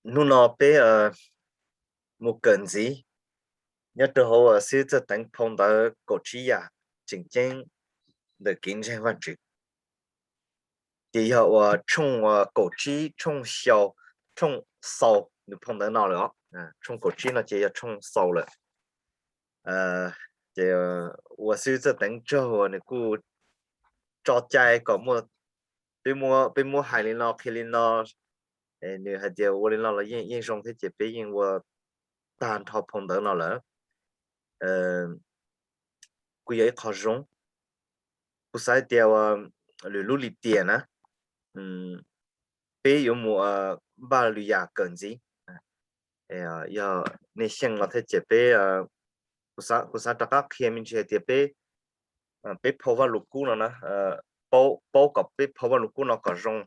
Hnub no peb mus kawm ntxiv nyob rau hauv xib hwb txawj teev phau ntawv kaum tsib yam tseem ceeb ntawm kev ntseeg Vajtswv. Ces yog uas tshooj kaum tsib, tshooj xau, tshooj xau nws phau ntawv no lawm os. Tshooj kaum tsib no ces yog tshooj xau lawm. Ces ua xib hwb txawj teev tsaug uas nws kuj tso cai kom muaj, peb muab hais li no qhia li no, nws hais tias ua li no los yeej zoo thiab ces peb yeej ua tag nrho phau ntawv no lawm. Kuj yog ib qho zoo. Kuv xav tias lwm lub lim tiam na, peb yuav mus npaj lwm yam kawm ntxiv. Yog nej xyeej los thiab ces peb, kuv xav rov qab qhia me ntsis hais tias peb, peb phau Vaj Lug Kub no na, paub kom peb phau Vaj Lug Kub no kom zoo.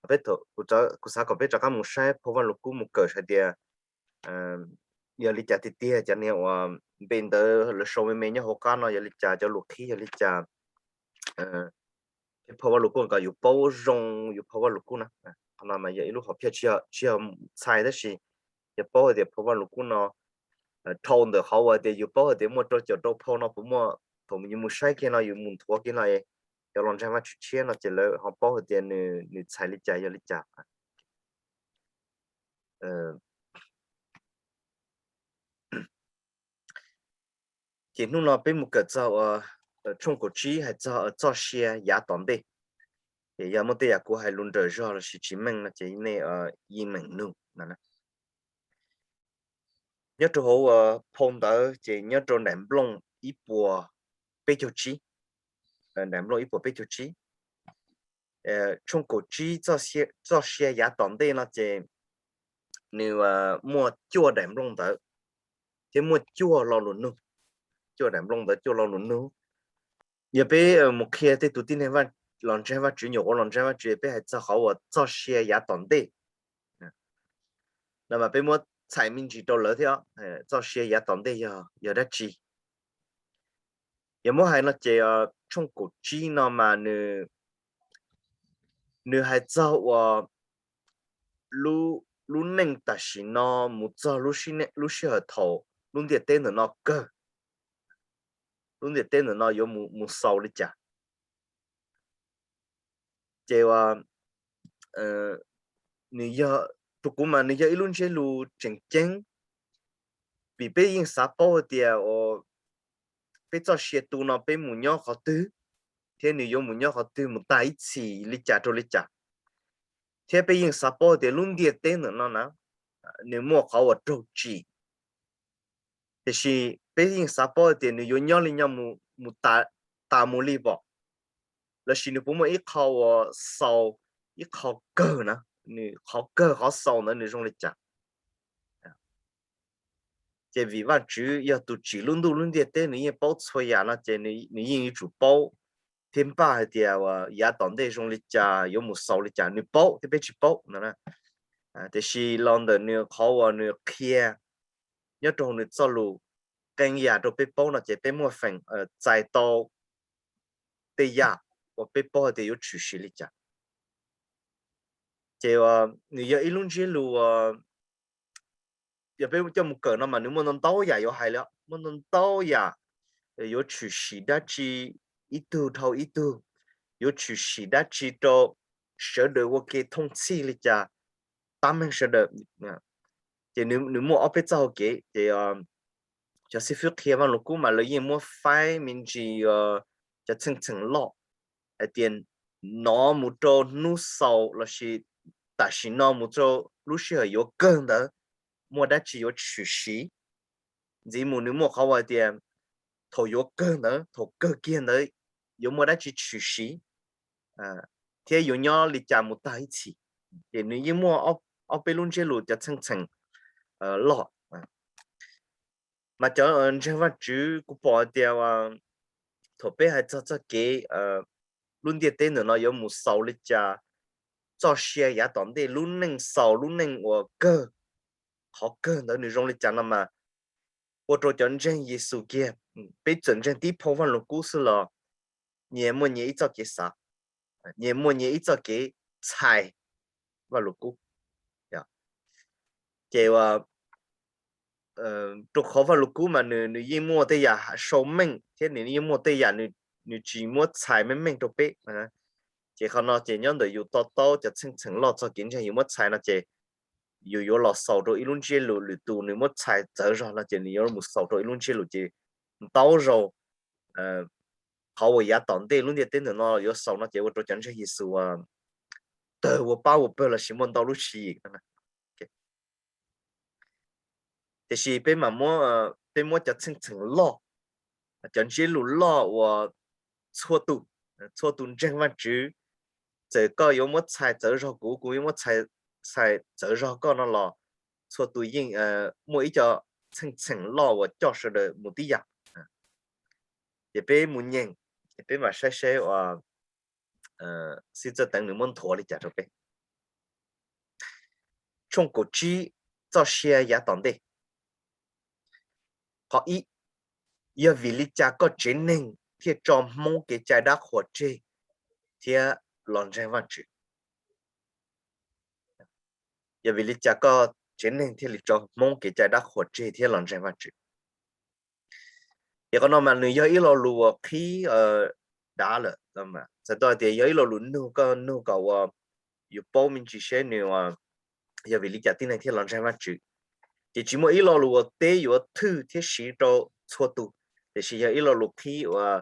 Kuv xav kom peb rov qab mus saib phau Vaj Lug Kub mus kawm hais tias yog li cas tiag tiag, cov niag uas npe ntawv lawv sau me me nyob hauv qab no yog li cas, cov lus qhib yog li cas, phau Vaj Lug Kub kom yus paub zoo yus phau Vaj Lug Kub na. Qhov no mas yog ib lub hom phiaj, tsis yog txhais tab sis yog paub hais tias phau Vaj Lug Kub no dhau ntawm qhov uas tias yus paub hais tias muaj rau caum rau phau no puas muaj, thaum yus mus saib kiag no yus mus nthuav kiag no, cov los ntseeg Vajtswv tshiab no ces lawv ho paub hais tias nws txhais li cas yog li cas. Ces hnub no peb mus kawm txog tshooj kaum tsib hais txog txoj sia yav tom ntej. Ces yog muaj tej yam kuv hais lus nrawm zog lossis tsis meej no ces nej yeej meem nug no. Nyob rau hauv phau ntawv ces nyob rau nraim nplooj ib puas peb caug tsib, nraim nplooj ib puas peb caug tsib. Tshooj kaum tsib txoj sia yav tom ntej no ces nws muaj cuaj daim nplooj ntawv thiab muaj cuaj lo lus nug. Cuaj daim nplooj ntawv cuaj lo lus nug. Yog peb mus qhia tej tus tib neeg los ntseeg Vajtswv, nyuam qhuav los ntseeg Vajtswv, peb hais txog qhov uas txoj sia yav tom ntej no mas peb muab txhais me ntsis rau lawv thiab. Txoj sia yav tom ntej yog dab tsi? Yog muab hais no ces tshooj kaum tsib no mas nws hais txog uas lub neej tam sim no mus txog lub sij hawm thaum lub ntiaj teb ntawm no kawg, lub ntiaj teb ntawm no yuav mus xaus li cas. Ces nws yog, rau kuv mas nws yog ib lub ntsiab lus tseem ceeb, vim peb yeej xav paub hais tias peb txoj sia tu no peb mus nyob qhov twg, thiab nws yuav mus nyob qhov twg mus tag ib txhis li cas rau li cas. Thiab peb yeej xav paub tias lub ntiaj teb ntawm no na, nws muaj qhov uas raug tsim, tiam sis peb yeej xav paub tias nws yuav nyob li nyog mus tas mus li pom, lossis nws puas muaj ib qho uas xaus, ib qho kawg na, nws qhov kawg qhov xaus ntawd nws zoo li cas. Ces vim Vajtswv yog tus tsim lub ntuj lub ntiaj teb, nws yeej paub txhua yam no ces nws yeej yuav tsum paub thiab npaj hais tias yav tom ntej zoo li cas, yuav mus xaus li cas, nws paub thiab peb tsis paub no. Tiam sis los ntawm nws qhov uas nws qhia nyob rau hauv nws txoj lus qee yam rau peb paub no ces peb muaj feem txais tau tej yam uas peb paub hais tias yuav tshwm sim li cas. Ces nws yog ib lub ntsiab lus, yog peb coj mus kawm no mas nws muaj ntau ntau yam yuav hais li, muaj ntau ntau yam yuav tshwm sim dab tsi, ib tug dhau ib tug, yuav tshwm sim dab tsi rau sawv daws ua ke thooj txhij li cas, tab meeg sawv daws. Ces nws muaj ob peb txoj hau kev ces cov xib fwb qhia Vaj Lug Kub mas lawv yeej muab faib me ntsis cov txheej txheem loj hais tias nov mus rau hnub xaus lossis tam sim no mus rau lub sij hawm yuav kawg ntawd muaj dab tsi yuav tshwm sim. Ntxiv mus nws muaj qhov uas hais tias thaum yuav kawg ntawd, thaum kawg kiag ntawd yuav muaj dab tsi tshwm sim thiab yuav nyob li cas mus tag ib txhis. Ces nws yeej muaj ob peb lub ntsiab lus cov txheej txheem loj. Mas cov ntseeg Vajtswv kuv pom hais tias thaum peb hais txog txoj kev lub ntiaj teb ntawm no yuav mus xaus li cas, txoj sia yav tom ntej lub neej xaus lub neej uas kawg, qhov kawg ntawd nws zoo li cas no mas ua rau cov ntseeg Yexus kiag, peb txawm ntseeg tib phau Vaj Lug Kub xwb los nyias muaj nyias ib txoj kev xav, nyias muaj nyias ib txoj kev txhais Vaj Lug Kub. Ces ua rau qhov Vaj Lug Kub mas nws, nws yeej muaj tej yam sau meej thiab nws yeej muaj tej yam nws tsis muab txhais meej meej rau peb. Ces qhov no ces nyob ntawm yus to taub cov txheej txheem loj txog kev ntseeg yus muab txhais no ces yus yuav los xaus rau ib lub ntsiab lus, lwm tus nws muab txhais txawv zog no ces nws yuav mus xaus rau ib lub ntsiab lus ces ntau zaus qhov uas yav tom ntej lub ntiaj teb ntawm no yuav xaus no ces ua rau cov ntseeg Yexus tawg ua pab ua pawg los sis muaj ntau lub tswv yim. Tiam sis peb mas, peb muab cov txheej txheem loj, cov ntsiab lus loj uas txhua tus, txhua tus ntseeg Vaj Tswv, txawm koj yuav muab txhais txawv zog kuv, kuv yuav muab txhais txawv zog koj no los txhua tus yeej muaj ib co txheej txheem loj uas coj sawv daws mus tib yam. Ces peb mus nyeem, ces peb mam saib seb ua Xib Txawj Teev nws muab nthuav li cas rau peb. Tshooj kaum tsib, txoj sia yav tom ntej. Qhov ib, yog vim li cas koj tsev neeg thiaj tso Hmoob kev cai dab qhuas tseg thiab los ntseeg Vaj Tswv? Yog vim li cas koj tsev neeg thiaj li tso Hmoob kev cai dab qhuas tseg thiab los ntseeg Vaj Tswv? Ces qhov no mas nws yog ib lo lus uas qhib dav lawm, txhais tau hais tias yog ib lo lus nug, koj nug kom uas yus paub me ntsis seb nws yog vim li cas tib neeg thiaj los ntseeg Vaj Tswv. Ces tsis muaj ib lo lus uas teb yuav thwj thiab siv rau txhua tus, tiam sis yog ib lo lus qhib uas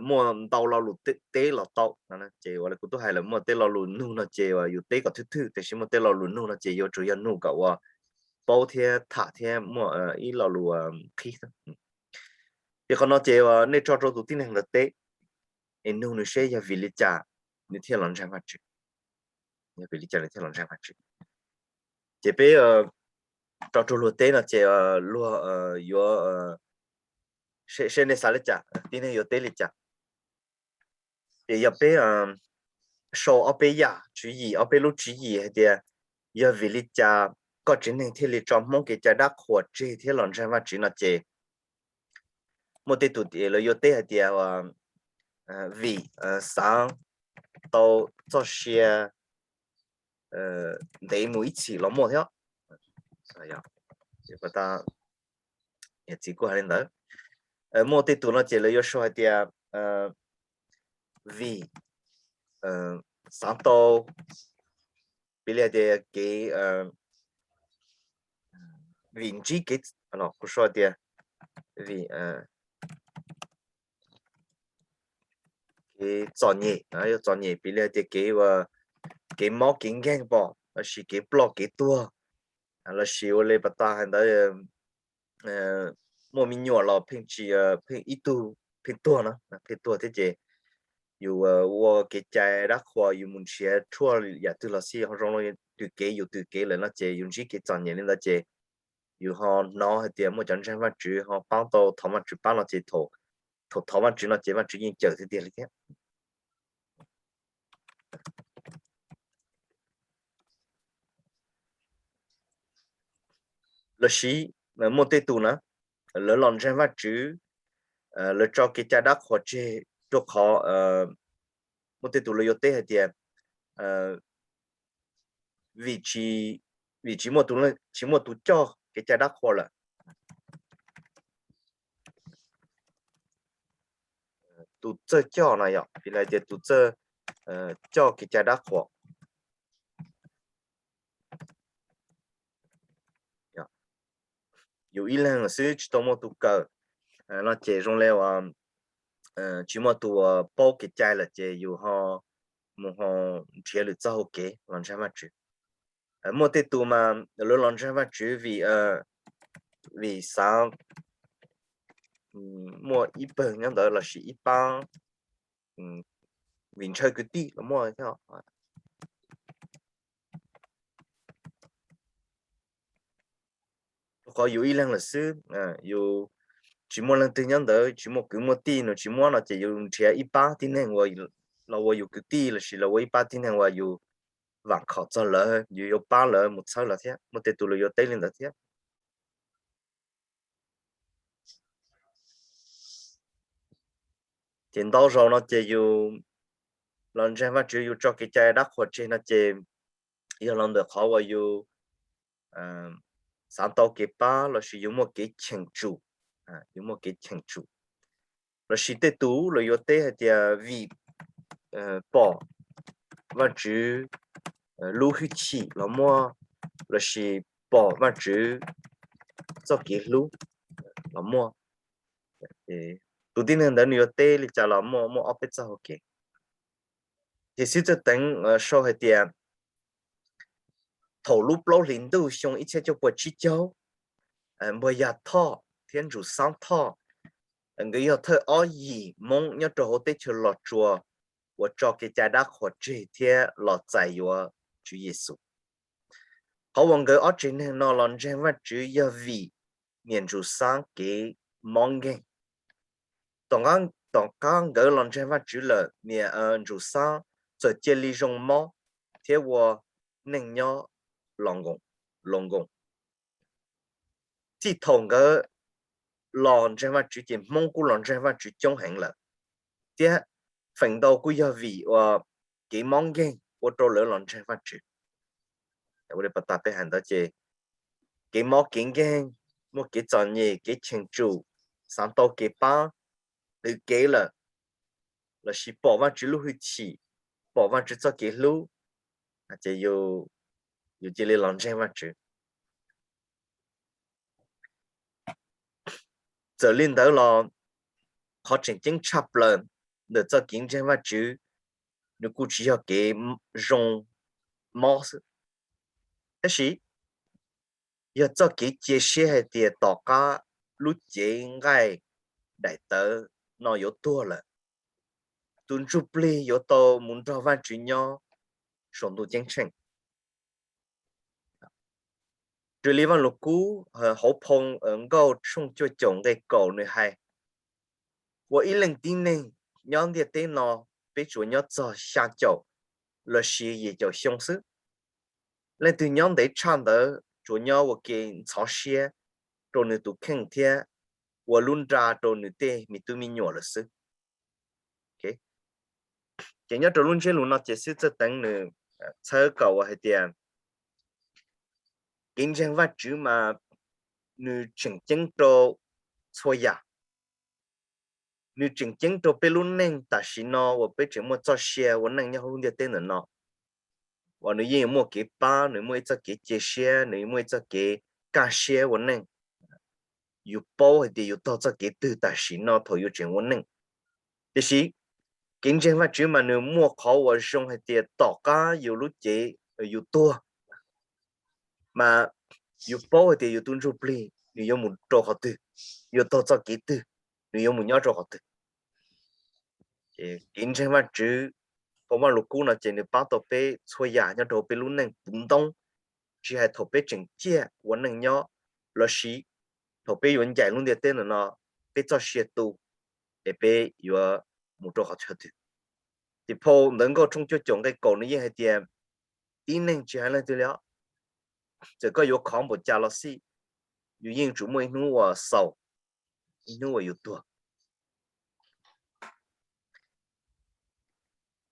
muaj ntau lo lus teb los tau. Ces ua li kuv twb hais lawm, muaj tej lo lus nug no ces yus teb kom thwj thwj, tiam sis muaj tej lo lus nug no ces yuav tsum yog nug kom uas paub thiab tham thiab muaj ib lo lus qhib. Ces qhov no ces nej tso rau tus tib neeg ntawd teb, es nug nws seb yog vim li cas nws thiaj los ntseeg Vaj Tswv. Yog vim li cas nws thiaj los ntseeg Vaj Tswv? Ces peb tso rau luag teb no ces luag yuav, seb nej xav li cas, tib neeg yuav teb li cas. Ces yog peb sau ob peb yam tswv yim, ob peb lub tswv yim hais tias yog vim li cas koj tsev neeg thiaj li tso Hmoob kev cai dab qhuas tseg thiab los ntseeg Vaj Tswv no ces muaj tej tus lawv yuav teb hais tias vim xav tau txoj sia ntev mus ib txhis los muaj thiab. Txiv kuj hais li ntawd. Muaj tej tus no ces lawv yuav sau hais tias vim xav tau, piv li hais tias kev, vim ntsib kev, kuv sau tias vim kev txom nyem, yog txom nyem piv li hais tias kev, kev mob kev nkeeg pom lossis kev ploj kev tuag, lossis ua li pas tas hais ntawd, muaj me nyuam los pheej tsis, pheej ib tug pheej tuag no, pheej tuag thiab ces yus ua kev cai dab qhuas yus mus nrhiav tshuaj yam twg los xij ho zoo li twg kev yus twg kev lawm no ces yus ntsib kev txom nyem li ntawd ces yus ho hnov hais tias muaj cov ntseeg Vaj Tswv ho paub tau thov Vaj Tswv pab no ces thaum thov Vaj Tswv no ces Vaj Tswv yeej cawm tiag tiag li thiab. Lossis muaj tej tus na, lawv los ntseeg Vaj Tswv, lawv tso kev cai dab qhuas tseg rau qhov, muaj tej tus lawv yuav teb hais tias vim tsis, vim tsis muaj tus, tsis muaj tus coj kev cai dab qhuas lawm. Tus txawj coj no yog piv li hais tias tus txawj coj kev cai dab qhuas. Yus ib leeg xwb tsis tau muaj tus kawm no ces zoo li uas tsis muaj tus paub kev cai lawm ces yus ho mus ho nrhiav lwm txoj hau kev los ntseeg Vaj Tswv. Muaj tej tus mas lawv los ntseeg Vaj Tswv vim, vim xav muaj ib pawg nyob ntawd lossis ib pab, vim ntshaw kwv tij los muaj thiab. Rau qhov yus ib leeg lawm xwb, yus tsis muaj leej twg nyob ntawd, tsis muaj kwv muaj tij, nws tsis muab no ces yus nrhiav ib pab tib neeg uas los ua yus kwv tij lossis los ua ib pab tib neeg uas yus vam khom txog lawv, yus yuav pab lawv mus txhawb lawv thiab. Muaj tej tus lawv yuav teb li ntawd thiab. Ces ntau zaus no ces yus los ntseeg Vaj Tswv yus tso kev cai dab qhuas tseg no ces yog los ntawm qhov uas yus xav tau kev pab lossis yus muaj kev cheem tsum, yus muaj kev cheem tsum. Lossis tej tus los yuav teb hais tias vim pom Vajtswv lub hwj chim los muaj, lossis pom Vajtswv txoj kev hlub los muaj. Tus tib neeg ntawd nws yuav teb li cas los muaj, muaj ob peb txoj hau kev. Ces xib hwb Txawj Teev sau hais tias thaum lub plaub hlis ntuj xyoo ib txhiab cuaj puas tsib caug, Npuag Yaj Thoj thiab Ntsum Xaab Thoj, nkawd yog thawj ob yim Hmoob nyob rau hauv teb chaws Los Tsuas uas tso kev cai dab qhuas tseg thiab los txais yuav Tswv Yexus. Qhov uas nkawd ob tsev neeg no los ntseeg Vajtswv yog vim niam Ntsum Xaab kev mob nkeeg. Tom qab nkawd los ntseeg Vajtswv lawm, niam Ntsum Xaab txawm cia li zoo mob thiab ua neej nyob los nkoos. Txij thaum nkawd los ntseeg Vajtswv ces Hmoob kuj los ntseeg Vajtswv coob heev lawm, thiab feem ntau kuj yog vim uas kev mob nkeeg ua rau lawv los ntseeg Vajtswv. Ua li pas tas peb hais ntawd ces kev mob kev nkeeg, muaj kev txom nyem, kev cheem tsum, xav tau kev pab twv kev lawm, lossis pom Vajtswv lub hwj chim, pom Vajtswv txoj kev hlub, ces yus cia li los ntseeg Vajtswv. Txawm li ntawd los qhov tseem ceeb tshaj plaws ntawm txoj kev ntseeg Vajtswv, nws kuj tsis yog kev zoo mob xwb, tab sis yog txoj kev cia siab hais tias tom qab lub cev nqaij daim tawv no yuav tuag lawm, tus ntsuj plig yuav tau mus nrog Vajtswv nyob saum ntuj ceeb tsheej. Raws li Vaj Lug Kub hauv phau Nkauj tshooj cuaj caum nqe kaum nws hais, ua ib leej tib neeg nyob ntiaj teb no peb tsuas nyob txog xya caum lossis yim caum xyoo xwb. Leej twg nyob ntev tshaj ntawd tsuas nyob ua ke ntxhov siab rau nws tus kheej thiab ua lub nra rau nws tej me tub me nyuam lawm xwb. Ces nyob rau lub ntsiab lus no ces xib hwb Txawj Teev nws txhawb kom ua hais tias kev ntseeg Vajtswv mas nws tseem ceeb rau txhua yam. Nws tseem ceeb rau peb lub neej tam sim no uas peb tseem muaj txoj sia ua neej nyob hauv lub ntiaj teb ntawm no, uas nws yeej muaj kev pab, nws muaj ib txoj kev cia siab, nws muaj ib txoj kev kaj siab ua neej. Yus paub hais tias yus taug txoj kev twg tam sim no thaum yus tseem ua neej. Tiam sis kev ntseeg Vajtswv mas nws muaj qhov uas zoo hais tias tom qab yus lub cev yus tuag, mas yus paub hais tias yus tus ntsuj plig nws yuav mus rau qhov twg, yuav taug txoj kev twg, nws yuav mus nyob rau qhov twg. Kev ntseeg Vajtswv, phau Vaj Lug Kub no ces nws pab tau peb txhua yam nyob rau peb lub neej puv ntoob, tsis hais thaum peb tseem ciaj ua neej nyob lossis thaum peb yuav ncaim lub ntiaj teb ntawm no, peb txoj sia tu, es peb yuav mus rau qhov chaw twg. Ces phau ntawv Nkauj tshooj cuaj caum nqe kaum nws yeej hais tias tib neeg tsis hais leej twg li os, txawm koj yuav khov npaum cas los xij, yus yeej tsum muaj ib hnub uas xaus, ib hnub uas yus tuag.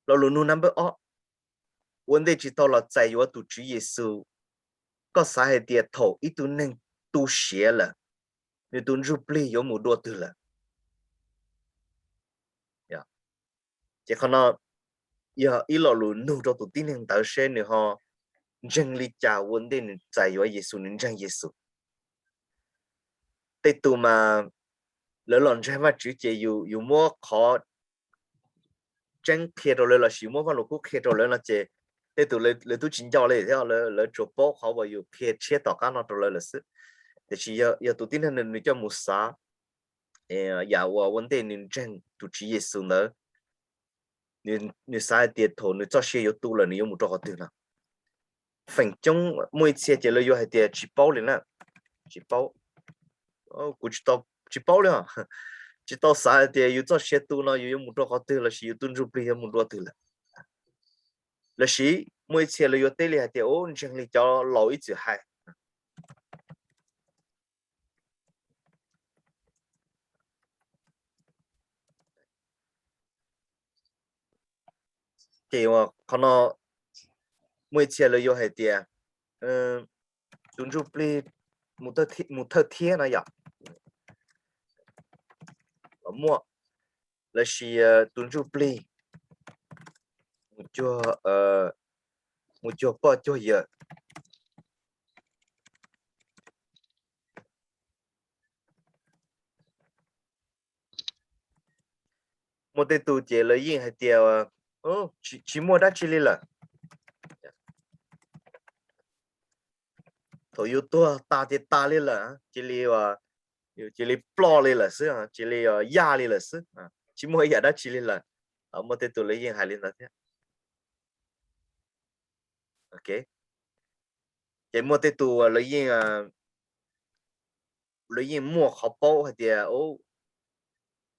Lo lus nug number ob, ua ntej tsis tau los txais yuav tus Tswv Yexus, koj xav hais tias thaum ib tug neeg tu siav lawm, nws tus ntsuj plig yuav mus dua twg lawm? Ces qhov no yog ib lo lus nug rau tus tib neeg ntawd seb nws ho ntseeg li cas ua ntej nws txais yuav Yexus, nws ntseeg Yexus. Tej tus mas lawv los ntseeg Vajtswv ces yus muab qhov tseeb qhia rau lawv lossis muab Vaj Lug Kub qhia rau lawv no ces tej tus lawv twb tsis nco li thiab, lawv tsuas paub qhov uas yus qhia tshiab tom qab no rau lawv lawm xwb. Tiam sis yog tus tib neeg nws coj mus xav yam uas ua ntej nws ntseeg tus Tswv Yexus ntawd, nws xav hais tias thaum nws txoj sia yuav tu lawm nws yuav mus rau qhov twg no. Feem coob muaj ib txhia ces lawv yuav hais tias tsis paub li na, tsis paub, kuv tsis paub li os, tsis tau xav hais tias yus txoj sia tu no yus yuav mus rau qhov twg lossis yus tus ntsuj plig yuav mus dua twg lawm. Lossis muaj ib txhia lawv yuav teb li hais tias ub, ntseeg li cov laus ib txwm hais. Ces qhov no muaj ib txhia lawv yuav hais tias tus ntsuj plig mus thawj thiab no yom, los muaj, lossis tus ntsuj plig mus cuag, mus cuag poj cuag yawm. Muaj tej tus ces lawv yeej hais tias tsis muaj dab tsi li lawm. Thaum yus tuag tas ces tas li lawm, cia li, cia li ploj li lawm xwb, cia li yaj li lawm xwb, tsis muaj ib yam dab tsi li lawm. Muaj tej tus lawv yeej hais li ntawd thiab. Ces muaj tej tus lawv yeej, lawv yeej muaj qhov paub hais tias,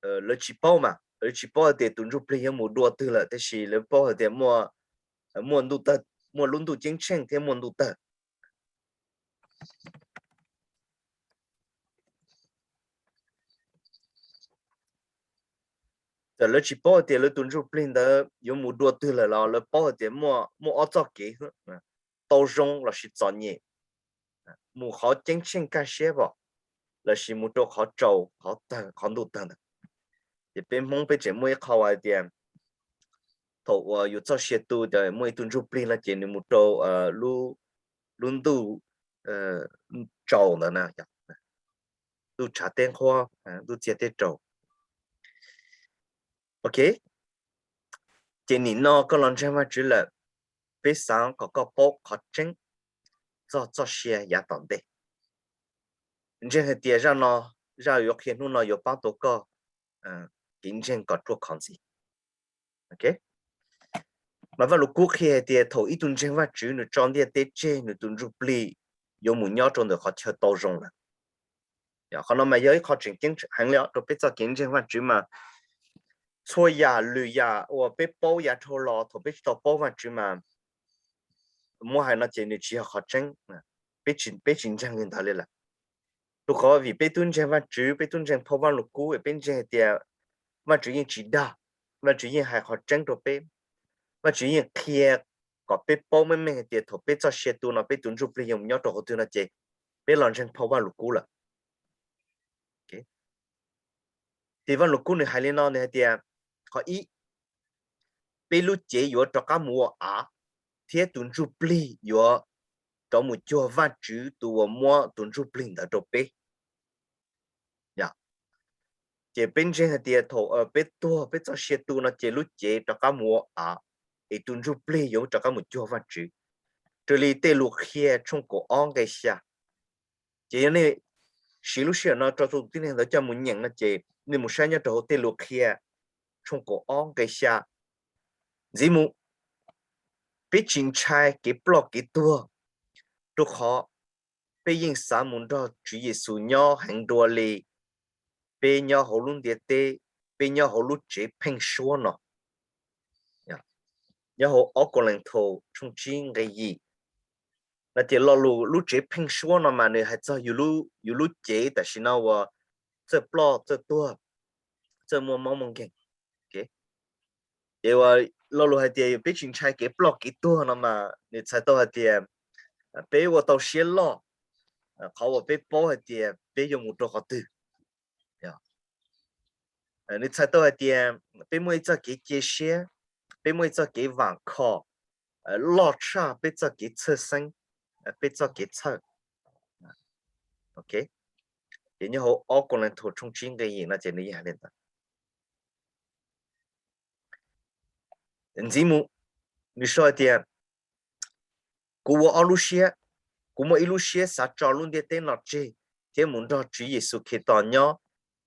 lawv tsis paub mas, lawv tsis paub hais tias tus ntsuj plig yuav mus dua twg lawm, tab sis lawv paub hais tias muaj, muaj lub ntuj ceeb tsheej thiab muaj ntuj tawg. Txawm lawv tsis paub hais tias lawv tus ntsuj plig ntawd yuav mus dua twg lawm los lawv paub hais tias muaj ob txoj kev, tau zoo lossis txom nyem, mus qhov ceeb tsheej kaj siab pom, lossis mus rau qhov tsaus, qhov ntuj tawg ntawd. Ces peb Hmoob peb tseem muaj ib qho hais tias thaum uas yus txoj sia tu ces muaj ib tug ntsuj plig no ces nws mus rau lub ntuj tsaus ntawd na, ntuj tshav teb nqhuab, ntuj txiag teb raug. Ok, ces nim no koj los ntseeg Vajtswv lawm, peb xav kom koj paub qhov tseeb txog txoj sia yav tom ntej. Ntseeg hais tias zaj no, zaj yuav qhia hnub no yuav pab tau koj kev ntseeg kom ruaj khov ntxiv. Mas Vajluskub qhia hais tias thaum ib tug ntseeg Vajtswv nws tso ntiaj teb tseg, nws tus ntsuj plig yuav mus nyob rau ntawm qhov chaw tau zoo lawm. Qhov no mas yog ib qho tseem ceeb heev li rau peb txoj kev ntseeg Vajtswv mas txhua yam lwm yam uas peb paub yav dhau los thaum peb tsis tau paub Vajtswv mas muab hais no ces nws tsis yog qhov tseeb, peb tsis ntseeg li ntawd li lawm. Rau qhov vim peb twb ntseeg Vajtswv, peb twb ntseeg phau Vajluskub, peb ntseeg hais tias Vajtswv yeej tsis dag, Vajtswv yeej hais qhov tseeb rau peb, Vajtswv yeej qhia kom peb paub meej meej hais tias thaum peb txoj sia tu no peb tus ntsuj plig yuav mus nyob rau qhov twg no ces peb los ntseeg phau Vajluskub lawm. Ces Vajluskub nws hais li no, nws hais tias, qhov ib, peb lub cev yuav rov qab mus ua av, thiab tus ntsuj plig yuav rov mus cuag Vajtswv tus uas muab tus ntsuj plig ntawd rau peb. Ces peb ntseeg hais tias thaum peb tuag peb txoj sia tu no ces lub cev rov qab mus ua av, es tus ntsuj plig yuav rov qab mus cuag Vajtswv, raws li tej lus qhia tshooj kaum ob nqe xya. Ces yog nej siv lub sij hawm no rau tus tib neeg ntawd coj mus nyeem no ces nej mus saib nyob rau hauv tej lus qhia tshooj kaum ob nqe xya ntxiv mus. Peb tsis ntshai kev ploj kev tuag, rau qhov peb yeej xav mus nrog Tswv Yexus nyob heev dua li peb nyob hauv lub ntiaj teb, peb nyob hauv lub tsev pheej suab no. Nyob hauv ob Kauleethaus tshooj tsib nqe yim no ces lo lus lub tsev pheej suab no mas nws hais txog yus lub cev tam sim no uas txawj ploj txawj tuag, txawj muaj mob muaj nkeeg. Ces uas lo lus hais tias peb tsis ntshai kev ploj kev tuag no mas nws txhais tau hais tias peb ua tau siab loj qhov uas peb paub hais tias peb yuav mus rau qhov twg. Nws txhais tau hais tias peb muaj ib txoj kev cia siab, peb muaj ib txoj kev vam khom loj tshaj peb txoj kev txhawj xeeb, peb txoj kev txhawj. Ces nyob hauv ob Kauleethaus tshooj tsib nqe yim no ces nws yeej hais li ntawd. Ntxiv mus, nws sau hais tias, kuv ua ob lub siab, kuv muaj ib lub siab xav tso lub ntiaj teb no tseg thiab mus nrog Tswv Yexus Khetos nyob,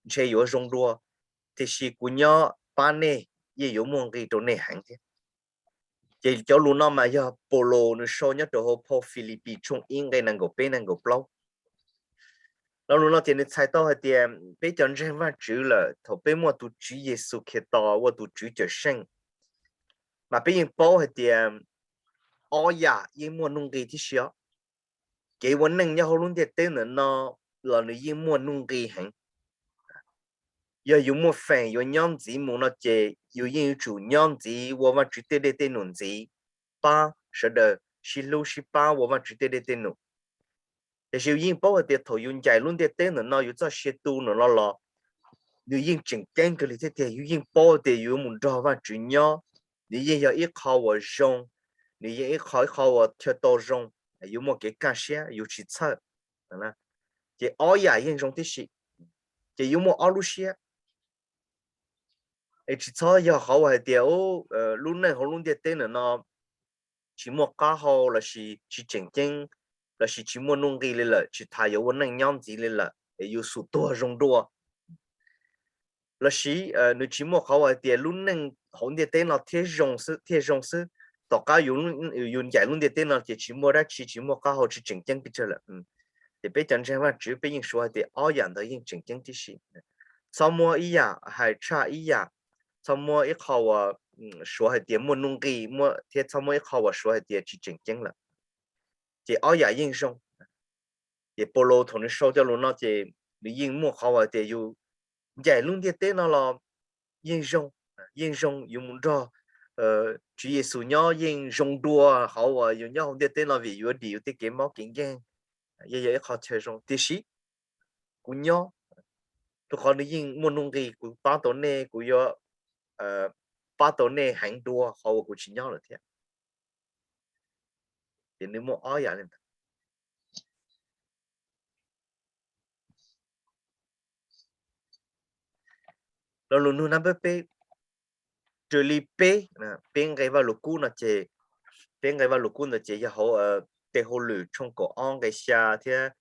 ntshe yuav zoo dua, tiam sis kuv nyob pab nej yeej yuav muaj nqis rau nej heev thiab. Ces cov lus no mas yog Paulus nws sau nyob rau hauv phau Filipis tshooj ib nqe nees nkaum peb nees nkaum plaub. Lo lus no ces nws txhais tau hais tias peb cov ntseeg Vajtswv lawm thaum peb muaj tus Tswv Yexus Khetos ua tus Tswv Cawmseej, mas peb yeej paub hais tias ob yam yeej muaj nuj nqis tib si os. Kev ua neej nyob hauv lub ntiaj teb ntawm no los nws yeej muaj nuj nqis heev. Yog yus muaj feem yuav nyob ntxiv mus no ces yus yeej yuav tsum nyob ntxiv ua Vajtswv tej dej tej num ntxiv, pab sawv daws sib hlub sib pab ua Vajtswv tej dej tej num. Tiam sis yus yeej paub hais tias thaum yus ncaim lub ntiaj teb ntawm no yus txoj sia tu ntawm no los, nws yeej tseem ceeb kawg li thiab tiag, yus yeej paub tias yus yuav mus nrog Vajtswv nyob, nws yeej yog ib qho uas zoo, nws yeej ib qho ib qho uas chaw tau zoo, yus muaj kev kaj siab yus tsis txhawj. Ces ob yam yeej zoo tib si, ces yus muaj ob lub siab. Es tsis txhob yog qhov uas hais tias lub neej hauv lub ntiaj teb ntawm no tsis muaj qab hau lossis tsis tseem ceeb lossis tsis muaj nuj nqis li lawm, tsis tas yuav ua neej nyob ntxiv li lawm es yus xum tuag zoo dua. Lossis nws tsis muaj qhov uas hais tias lub neej hauv ntiaj teb no thiaj zoo xwb, thiaj zoo xwb, tom qab yus ncaim lub ntiaj teb no ces tsis muaj dab tsi, tsis muaj qab hau, tsis tseem ceeb pes tsawg lawm. Ces peb cov ntseeg Vajtswv peb yeej suav hais tias ob yam ntawd yeej tseem ceeb tib si. Txhob muab ib yam hais tshaj ib yam, txhob muab ib qho uas suav hais tias muaj nuj nqis, thiab txhob muab ib qho uas suav hais tias tsis tseem ceeb lawm. Ces ob yam yeej zoo. Ces Paulus thaum nws sau cov lus no ces nws yeej muaj qhov uas tias yus ncaim lub ntiaj teb no los yeej zoo, yeej zoo yus mus nrog Tswv Yexus nyob yeej zoo dua qhov uas yus nyob hauv ntiaj teb no vim yuav dim yus tej kev mob kev nkeeg, yeej yog ib qho chaw zoo. Tiam sis kuv nyob, rau qhov nws yeej muaj nuj nqis, kuv pab tau nej, kuv yuav pab tau nej heev dua qhov uas kuv tsis nyob lawm thiab. Ces nws muaj ob yam li ntawd. Lo lus nug nab npawb peb, raws li peb, peb nqe Vajluskub no ces, peb nqe Vajluskub ntawd ces yog hauv Tes Hauj Lwm tshooj kaum ob nqe xya thiab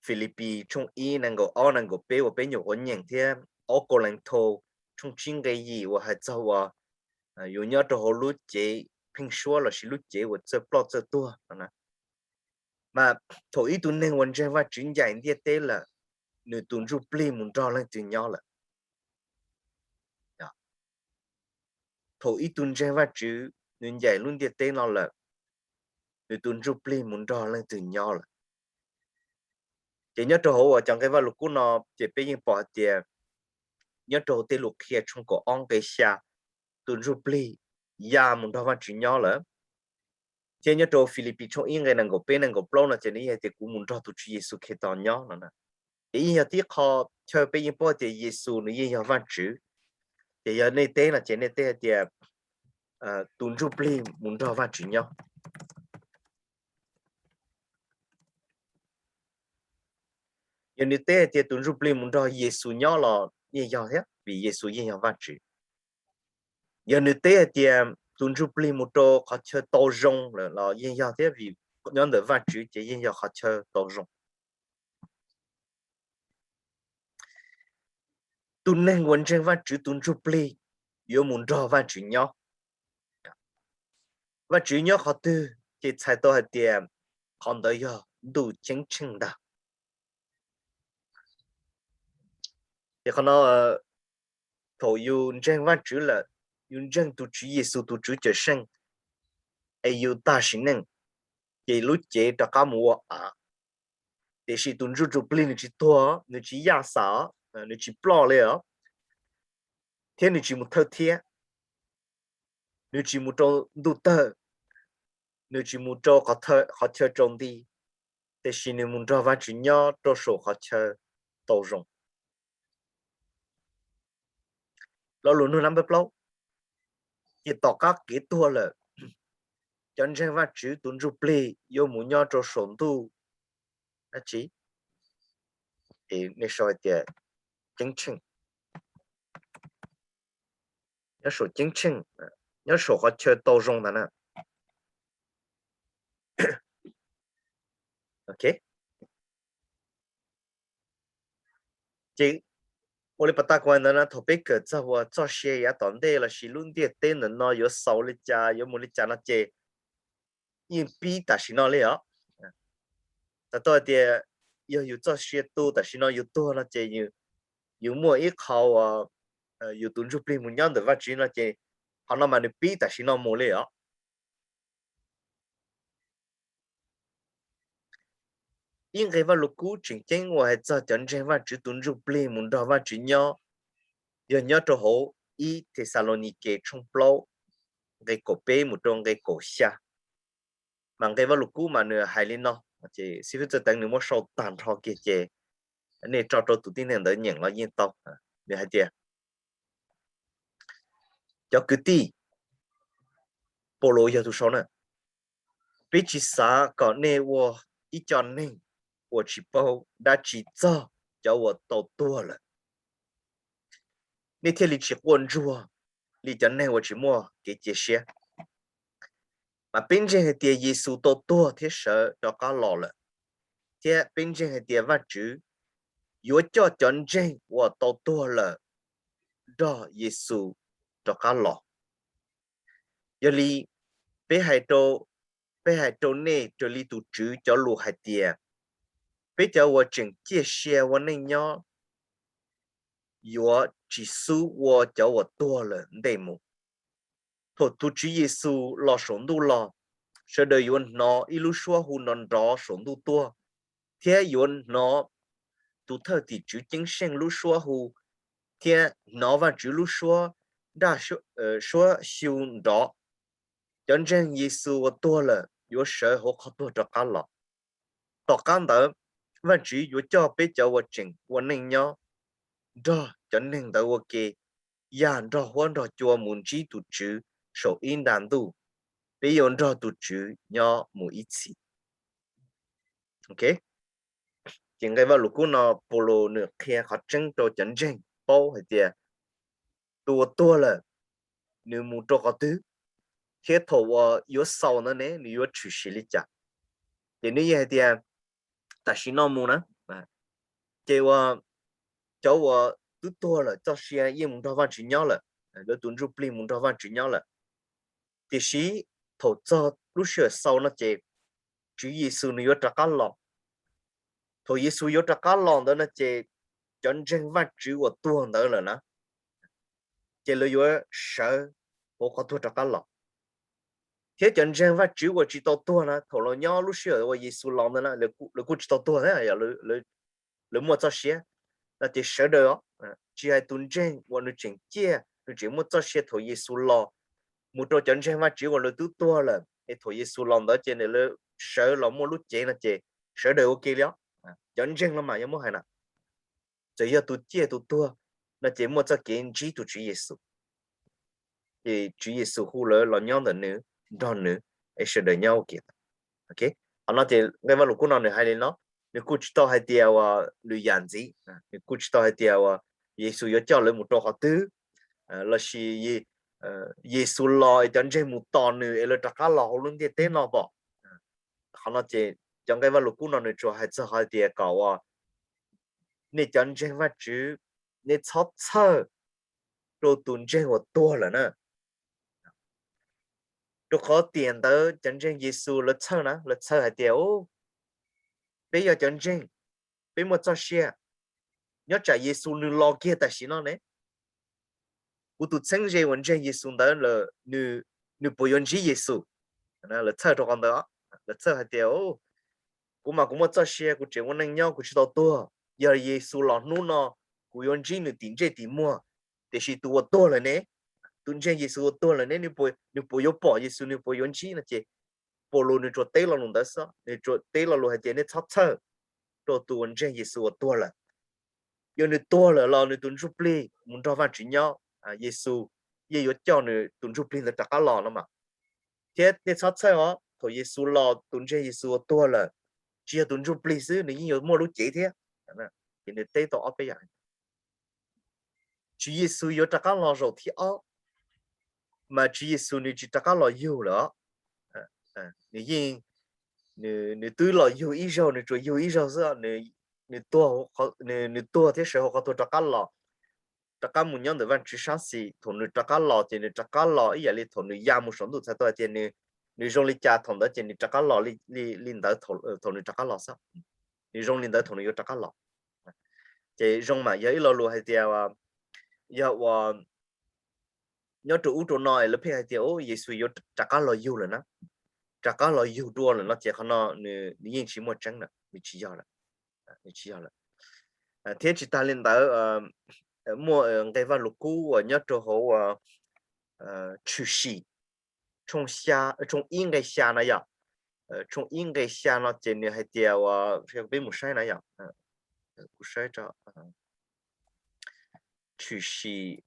Filipis tshooj ib nees nkaum ob nees nkaum peb uas peb nyuam qhuav nyeem thiab ob Kauleethaus tshooj tsib nqe yim uas hais txog uas yus nyob rau hauv lub cev pheej suab lossis lub cev uas txawj ploj txawj tuag no. Mas thaum ib tug neeg uas ntseeg Vajtswv ncaim ntiaj teb lawm, nws tus ntsuj plig mus nrog leej twg nyob lawm? Thaum ib tug ntseeg Vajtswv nws ncaim lub ntiaj teb no lawm, nws tus ntsuj plig mus nrog leej twg nyob lawm? Ces nyob rau hauv uas cov nqe Vajluskub no ces peb yeej pom hais tias nyob rau hauv Tej Lus Qhia tshooj kaum ob nqe xya, tus ntsuj plig ya mus nrog Vajtswv nyob lawm. Thiab nyob rau Filipis tshooj ib nqe nees nkaum peb nees nkaum plaub no ces nws yeej hais tias kuv mus nrog tus Tswv Yexus Khetos nyob no. Ces yeej yog tib qho chaw peb yeej paub tias Yexus nws yeej yog Vajtswv. Ces yog nej teb no ces nej teb hais tias tus ntsuj plig mus nrog Vajtswv nyob. Yog nws teb hais tias tus ntsuj plig mus nrog Yexus nyob los yeej yog thiab vim Yexus yeej yog Vajtswv. Yog nws teb hais tias tus ntsuj plig mus rau qhov chaw tau zoo lawm los yeej yog thiab vim nyob ntawm Vajtswv ces yeej yog qhov chaw tau zoo. Tus neeg uas ntseeg Vajtswv tus ntsuj plig yuav mus nrog Vajtswv nyob. Vajtswv nyob qhov twg ces txhais tau hais tias qhov ntawd yog ntuj ceeb tsheej ntag. Ces qhov no thaum yus ntseeg Vajtswv lawm, yus ntseeg tus Tswv Yexus tus Tswv Cawm Seej, es yus tag sim neej, ces lub cev rov qab mus ua av. Tiam sis tus ntsuj plig nws tsis tuag, nws tsis yaj xam, nws tsis ploj li os, thiab nws tsis mus thawj thiab, nws tsis mus rau ntuj tawg, nws tsis mus rau qhov chaw rau nti, tiam sis nws mus nrog Vajtswv nyob rau saum qhov chaw tau zoo. Lo lus nug nab npawb plaub, ces tom qab kev tuag lawm, cov ntseeg Vajtswv tus ntsuj plig yuav mus nyob rau saum ntuj dab tsi? Nej sau hais tias ceeb tsheej, nyob saum ceeb tsheej, nyob saum qhov chaw tau zoo ntawd na. Ces ua li pas tas kuv ntawd na, thaum peb kawm txog uas txoj sia yav tom ntej lossis lub ntiaj teb ntawm no yuav xaus li cas yuav mus li cas no ces yeej pib tam sim no li os. Txhais tau hais tias yog yus txoj sia tu tam sim no yus tuag no ces yus muaj ib qho uas yus tus ntsuj plig mus nyob ntawm Vajtswv no ces qhov no mas nws pib tam sim no mus li os. Ib nqe Vajluskub tseem ceeb uas hais txog cov ntseeg Vajtswv tus ntsuj plig mus nrog Vajtswv nyob yog nyob rau hauv ib Thexalaunikes tshooj plaub nqe kaum peb mus rau nqe kaum xya. Mas nqe Vajluskub mas nws hais li no: Xib fwb Txawj Teev nws muab sau tag nrho kiag ces nej tso rau tus tib neeg ntawd nyeem los yeej tau. Nws hais tias, cov kwv tij, Paulus yog tus sau na, peb tsis xav kom nej ua ib co neeg uas tsis paub dab tsi txog cov uas tau tuag lawm, nej thiaj li tsis quaj ntsuag li cov neeg uas tsis muaj kev cia siab. Mas peb ntseeg hais tias Yexus tau tuag thiab sawv rov qab los lawm, thiab peb ntseeg hais tias Vajtswv yuav coj cov ntseeg uas tau tuag lawm nrog Yexus rov qab los. Yog li, peb hais rau, peb hais rau nej raws li tus Tswv cov lus hais tias, peb cov uas tseem ciaj sia ua neej nyob yuav tsis xub ua cov uas tuag lawm ntej mus. Thaum tus Tswv Yexus los saum ntuj los, sawv daws yuav hnov ib lub suab hu nrov nrov saum ntuj tuaj, thiab yuav hnov tus thawj tim tswv ceeb seej lub suab hu, thiab hnov Vajtswv lub suab nraj suab xyu nrov. Cov ntseeg Yexus uas tuag lawm yuav sawv hauv qhov tuag rov qab los. Tom qab ntawd, Vajtswv yuav coj peb cov uas tseem ua neej nyob nrog cov neeg ntawd ua ke, ya nrog huab nrog cua mus ntsib tus Tswv saum ib nra ntuj. Peb yuav nrog tus Tswv nyob mus ib txhis. Ces nqe Vajluskub no Paulus nws qhia qhov tseeb rau cov ntseeg paub hais tias tus uas tuag lawm, nws mus rau qhov twg, thiab thaum uas yuav xaus ntawd ne nws yuav tshwm sim li cas. Ces nws yeej hais tias tam sim no mus na, ces ua cov uas twb tuag lawm txoj sia yeej mus nrog Vajtswv nyob lawm, lawv tus ntsuj plig mus nrog Vajtswv nyob lawm. Tiam sis thaum txog lub sij hawm xaus no ces Tswv Yexus nws yuav rov qab los. Thaum Yexus yuav rov qab los ntawd no ces cov ntseeg Vajtswv uas tuag ntawd lawm na, ces lawv yuav sawv hauv qhov tuag rov qab los. Thiab cov ntseeg Vajtswv uas tsis tau tuag na, thaum los nyob lub sij hawm uas Yexus los ntawd na, lawv kuj tsis tau tuag thiab, lawv muaj txoj sia no ces sawv daws os, tsis hais tus ntseeg uas nws tseem ciaj nws tseem muaj txoj sia thaum Yexus los, mus rau cov ntseeg Vajtswv uas lawv twb tuag lawm es thaum Yexus los ntawd ces lawv sawv los muaj lub cev no ces sawv daws ua ke li os. Cov ntseeg no mas yog muab hais na, txawm yog tus ciaj tus tuag no ces muaj txoj kev ntsib tus Tswv Yexus. Ces Tswv Yexus hu lawv los nyob ntawm nws, nrog nws, es sawv daws nyob ua ke. Qhov no ces nqe Vajluskub no nws hais li no, nws kuj tsis tau hais tias uas lwm yam ntxiv, nws kuj tsis tau hais tias uas Yexus yuav coj lawv mus rau qhov twg, lossis Yexus los es cov ntseeg mus tos nws es lawv rov qab los hauv lub ntiaj teb no pom. Qhov no ces cov nqe Vajluskub no nws tsuas hais txog hais tias kom uas nej cov ntseeg Vajtswv, nej txhob txhawj rau tus ntseeg uas tuag lawm na. Rau qhov tiam ntawd cov ntseeg Yexus lawv txhawj na, lawv txhawj hais tias, peb yog cov ntseeg, peb muaj txoj sia, nyob tsam Yexus nws los kiag tam sim no ne, kuv tus txheeb ze uas ntseeg Yexus ntawd lawm, nws puas yuav ntsib Yexus? Lawv txhawj rau qhov ntawd, lawv txhawj hais tias, kuv mas kuv muaj txoj sia, kuv tseem ua neej nyob, kuv tsis tau tuag. Yog Yexus los hnub no, kuv yuav ntsib nws tim ntsej tim muag. Tiam sis tus uas tuag lawm ne, tus ntseeg Yexus uas tuag lawm ne, nws puas yuav pom Yexus, nws puas yuav ntsib no ces Paulus nws tsuas teb lo lus ntawd xwb, nws tsuas teb lo lus hais tias nej txhob txhawj rau tus uas ntseeg Yexus uas tuag lawm. Yog nws tuag lawm los nws tus ntsuj plig mus nrog Vajtswv nyob, Yexus yeej yuav coj nws tus ntsuj plig ntawd rov qab los no mas. Thiab nej txhob txhawj os, thaum Yexus los tus ntseeg Yexus uas tuag lawm, tsis yog tus ntsuj plig xwb, nws yeej yuav muaj lub cev thiab. Ces nws teb tau ob peb yam. Tswv Yexus yuav rov qab los zaum thib ob, mas Tswv Yexus nws tsis rov qab los yug lawm os. Nws yeej, nws twb los yug ib zaug, nws tsuas yug ib zaug xwb, nws tuag thiab sawv hauv qhov tuag rov qab los, rov qab mus nyob ntawm Vajtswv sab xis. Thaum nws rov qab los ces nws rov qab los ib yam li thaum nws ya mus saum ntuj txhais tau hais tias nws zoo li cas thaum ntawd ces nws rov qab los li ntawd thaum nws rov qab los xwb. Nws zoo li ntawd thaum nws yuav rov qab los. Ces zoo mas yog ib lo lus hais tias yog uas nyob rau ub rau no lawv pheej hais tias Yexus yuav rov qab los yug lawm na, rov qab los yug dua lawm no ces qhov no nws yeej tsis muaj tseeb lawm, nws tsis yog lawm, nws tsis yog lawm. Thiab tsis tas li ntawd, muaj nqe Vajluskub uas nyob rau hauv Tshwm Sim tshooj ib nqe xya no yog tshooj ib nqe xya no ces nws hais tias, peb mus saib na yom, kuv saib tshwm sim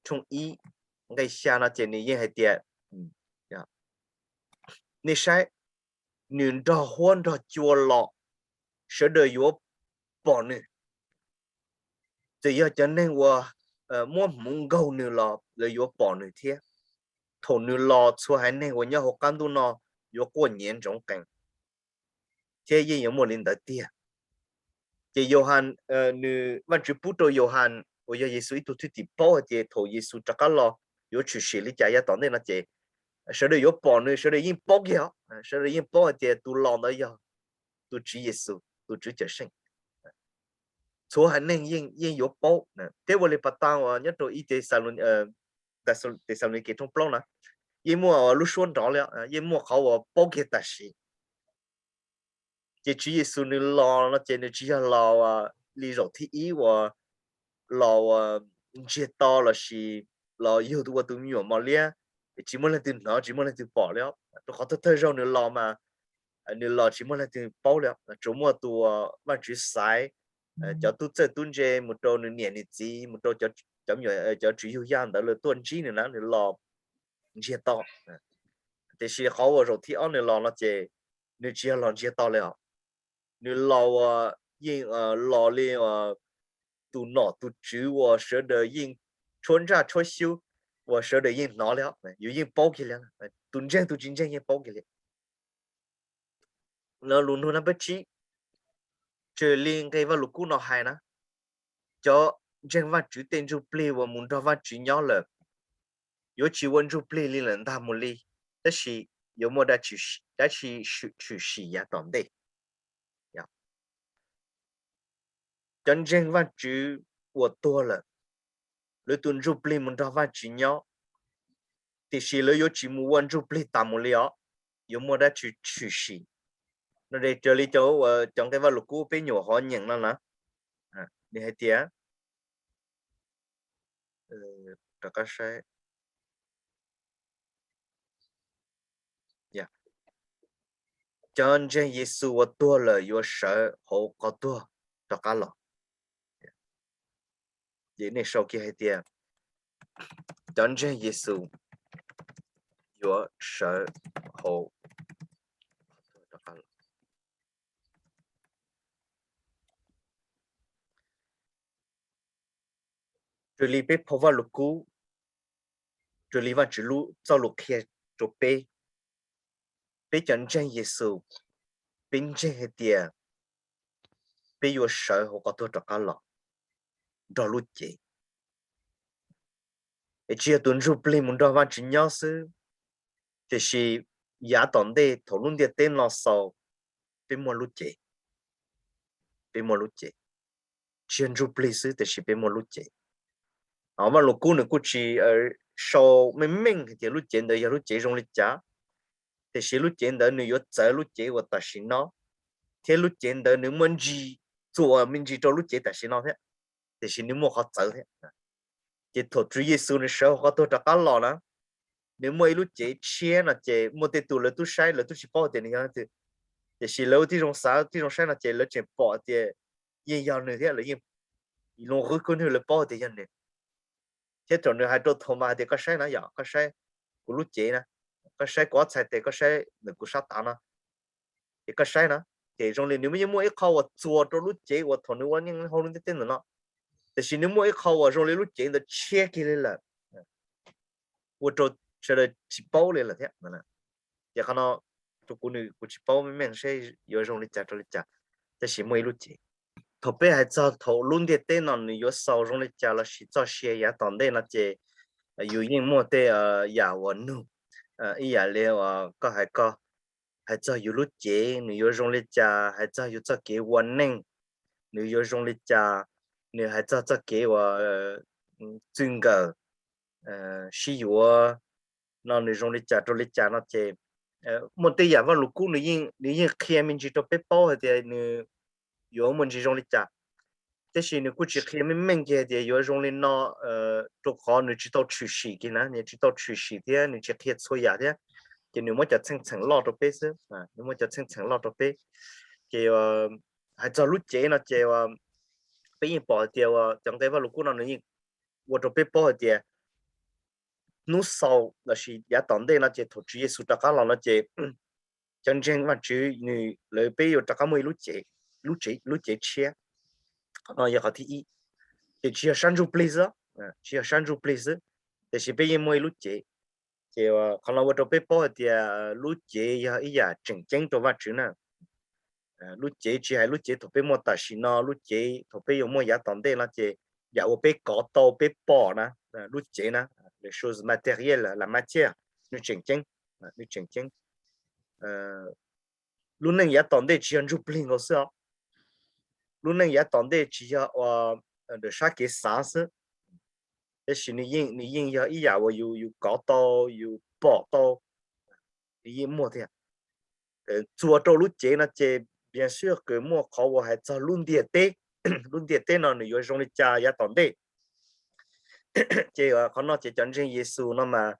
tshooj ib nqe xya no ces nws yeej hais tias, nej saib, nws nrog huab nrog cua los, sawv daws yuav pom nws. Txawm yog cov neeg uas muab hmuv nkaug nws los lawv yuav pom nws thiab. Thaum nws los txhua haiv neeg uas nyob hauv qab ntuj no yuav quaj nyiav ntsoov qees, thiab yeej yuav muaj li ntawd tiag. Ces Yauhas, nws, Vajtswv pub rau Yauhas uas yog Yexus ib tug thwj tim paub hais tias thaum Yexus rov qab los yuav tshwm sim li cas yav tom ntej no ces sawv daws yuav pom nws, sawv daws yeej paub kiag os, sawv daws yeej paub hais tias tus los ntawd yog tus Tswv Yexus, tus Tswv Cawmseej. Txhua haiv neeg yeej yuav paub thiab. Ua li pas tas uas nyob rau ib Thexalaunikes tshooj plaub na, yeej muaj lub suab nrov li, yeej muaj qhov uas paub kiag tam sim. Ces Tswv Yexus nws los no ces nws tsis yog los li zaum thib ib uas los uas ntsiag to lossis los yug ua tus me nyuam mos liab, tsis muaj leej twg hnov tsis muaj leej twg pom li. Rau qhov thawj thawj zaug nws los mas nws los tsis muaj leej twg paub li, tsuas muaj tus Vajtswv xaiv cov tub txawj tub ntse mus rau nws niam nws txiv, mus rau cov, cov tswv yug yaj ntawd lawv tuaj ntsib nws na, nws los ntsiag to. Tiam sis qhov uas zaum thib ob nws los no ces nws tsis yog los ntsiag to li os. Nws los uas yeej los li tus nom tus tswv uas sawv daws yeej tshuab ntsaj tshuab xyub, uas sawv daws yeej hnov li, yus yeej paub kiag li, tus ntseeg tus tsis ntseeg yeej paub kiag li. Lus nug no peb tsib, raws li nqe Vajluskub no hais na, cov ntseeg Vajtswv tej ntsuj plig uas mus nrog Vajtswv nyob lawm yuav tsis ua ntsuj plig li lawm ntag mus li, tab sis yuav muaj dab tsi tshwm sim yav tom ntej. Cov ntseeg Vajtswv uas tuag lawm, lawv tus ntsuj plig mus nrog Vajtswv nyob, tiam sis lawv yuav tsis mus ua ntsuj plig tas mus li os, yuav muaj dab tsi tshwm sim. No raws li cov nqe Vajluskub peb nyuam qhuav nyeem no na, nws hais tias, cov ntseeg Yexus uas tuag lawm yuav sawv hauv qhov tuag rov qab los. Ces nej sau kiag hais tias, cov ntseeg Yexus yuav sawv hauv. Raws li peb phau Vajluskub, raws li Vajtswv txoj lus qhia rau peb, peb cov ntseeg Yexus, peb ntseeg hais tias peb yuav sawv hauv qhov tuag rov qab los nrog lub cev. Es tsis yog tus ntsuj plig mus nrog Vajtswv nyob xwb, tiam sis yav tom ntej thaum lub ntiaj teb no xaus, peb muaj lub cev. Peb muaj lub cev. Tsis yog ntsuj plig xwb tiam sis peb muaj lub cev. Vajluskub nws kuj tsis sau meej meej hais tias lub cev ntawd yog lub cev zoo li cas, tiam sis lub cev ntawd nws yuav txawv lub cev uas tam sim no, thiab lub cev ntawd nws muaj ntsis, txuas me ntsis rau lub cev tam sim no thiab, tiam sis nws muaj qhov txawv thiab. Ces thaum Tswv Yexus nws sawv hauv qhov tuag rov qab los na, nws muaj ib lub cev tshiab no ces muaj tej tus lawv twb saib lawv twb tsis paub tias nws yog leej twg, tiam sis lawv ua tib zoo xav tib zoo saib no ces lawv tseem pom tias yeej yog nws thiab lawv yeej, lus qhwv kub nwg lawv paub tias yog nws. Thiab thaum nws hais rau Thaumas hais tias koj saib na yom, koj saib kuv lub cev na, koj saib kuv ob txhais tes, koj saib ntawm kuv sab tav no, ces koj saib na, ces zoo li nws yeej muaj ib qho uas txuas rau lub cev uas thaum nws ua neej hauv lub ntiaj teb ntawm no, tiam sis nws muaj ib qho uas zoo li lub cev ntawd tshiab kiag li lawm, ua rau sawv daws tsis paub li lawm thiab. Ces qhov no rau kuv, kuv tsis paub meej meej seb yuav zoo li cas rau li cas, tab sis muaj ib lub cev. Thaum peb hais txog thaum lub ntiaj teb no nws yuav xaus zoo li cas lossis txoj sia yav tom ntej no ces yus yeej muaj tej yam uas nug, ib yam li koj hais, koj hais txog yus lub cev nws yuav zoo li cas, hais txog yus txoj kev ua neej nws yuav zoo li cas, nws hais txog txoj kev uas txij nkawm sib yuav no nws zoo li cas rau li cas no ces muaj tej yam Vajluskub nws yeej qhia me ntsis rau peb paub hais tias nws yuav muaj ntsis zoo li cas. Tiam sis nws kuj tsis qhia meej meej kiag hais tias yuav zoo li no, rau qhov nws tsis tau tshwm sim kiag na, nws tsis tau tshwm sim thiab nws tsis qhia txhua yam thiab. ces nws muab cov txheej txheem loj rau peb xwb, nws muab cov txheej txheem loj rau peb. Ces hais txog lub cev no ces peb yeej pom hais tias cov nqe Vaj Lug Kub no nws yeej ua rau peb paub hais tias hnub xaus lossis yav tom ntej no ces thaum Tswv Yexus rov qab los no ces cov ntseeg Vaj Tswv nws lawv peb yuav rov qab muaj ib lub cev, lub cev tshiab. Qhov no yog qhov thib ib. Ces tsis yog sab ntsuj plig xwb, tsis yog sab ntsuj plig xwb, tiam sis peb yeej muaj ib lub cev. Ces qhov no ua rau peb paub hais tias lub cev yog ib yam tseem ceeb rau Vaj Tswv na. Lub cev tsis hais lub cev thaum peb muaj tam sim no, lub cev thaum peb yuav muaj yav tom ntej no ces yam uas peb kov tau peb pom na, lub cev na, les choses matérielles, la matière, nws tseem ceeb, nws tseem ceeb. Lub neej yav tom ntej tsis yog ntsuj plig nkaus xwb os. Lub neej yav tom ntej tsis yog ua ntawm sab kev xav xwb, tab sis nws yeej yog ib yam uas yus kov tau, yus pom tau, nws yeej muaj thiab. Txuas rau lub cev no ces bien sûr kws muaj qhov uas hais txog lub ntiaj teb, lub ntiaj teb no nws yuav zoo li cas yav tom ntej. Ces qhov no ces cov ntseeg Yexus no mas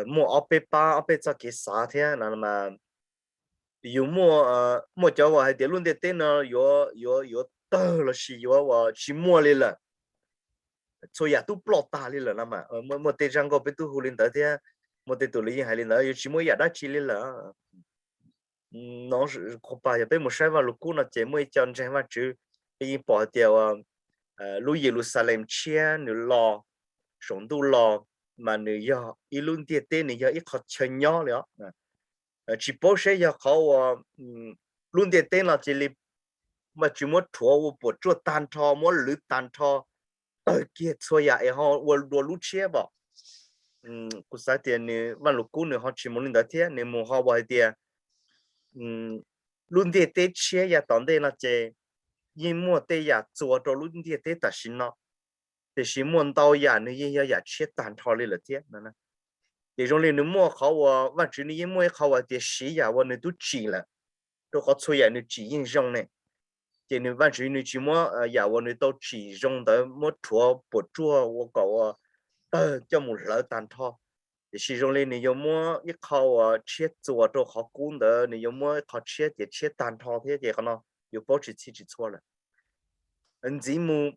muaj ob peb pab ob peb txoj kev xav thiab no mas yus muaj, muaj cov uas hais tias lub ntiaj teb no yuav, yuav tawg lossis yuav uas tsis muaj li lawm, txhua yam twb ploj tag li lawm no mas muaj tej zaj nkauj peb twb hu li ntawd thiab, muaj tej tus lawv yeej hais li ntawd, yuav tsis muaj ib yam dab tsi li lawm. Qhov pas yog peb mus saib Vaj Lug Kub no ces muaj ib co ntseeg Vaj Tswv, peb yeej pom hais tias lub Yeluxalees tshiab nws los saum ntuj los mas nws yog ib lub ntiaj teb, nws yog ib qho chaw nyob li os. Tsis paub seb yog qhov uas lub ntiaj teb no cia li Vaj Tswv muab rhuav ua puas tsuaj tag nrho, muab lwv tag nrho, tawg kiag txhua yam es ho ua dua lub tshiab pom. Kuv xav tias nws Vaj Lug Kub nws ho tsis mus li ntawd thiab, nws mus ho ua hais tias lub ntiaj teb tshiab yav tom ntej no ces yeej muaj tej yam txuas rau lub ntiaj teb tam sim no, tiam sis muaj ntau yam nws yeej yog yam tshiab tag nrho li lawm thiab. Ces zoo li nws muaj qhov uas Vaj Tswv nws yeej muaj ib qho uas hais tias siv yam uas nws twb tsim lawm, rau qhov txhua yam nws tsim yeej zoo ne. Ces nws Vaj Tswv nws tsis muab yam uas nws tau tsim zoo ntawd muab rhuav puas tsuaj ua kom ua tawg coj mus hlawv tag nrho, tiam sis zoo li nws yuav muab ib qho uas tshiab txuas rau qhov kub ntawd, nws yuav muab ib qho tshiab ces tshiab tag nrho thiab, ces qhov no yuav paub tsis txhij tsis txhua lawm. Ntxiv mus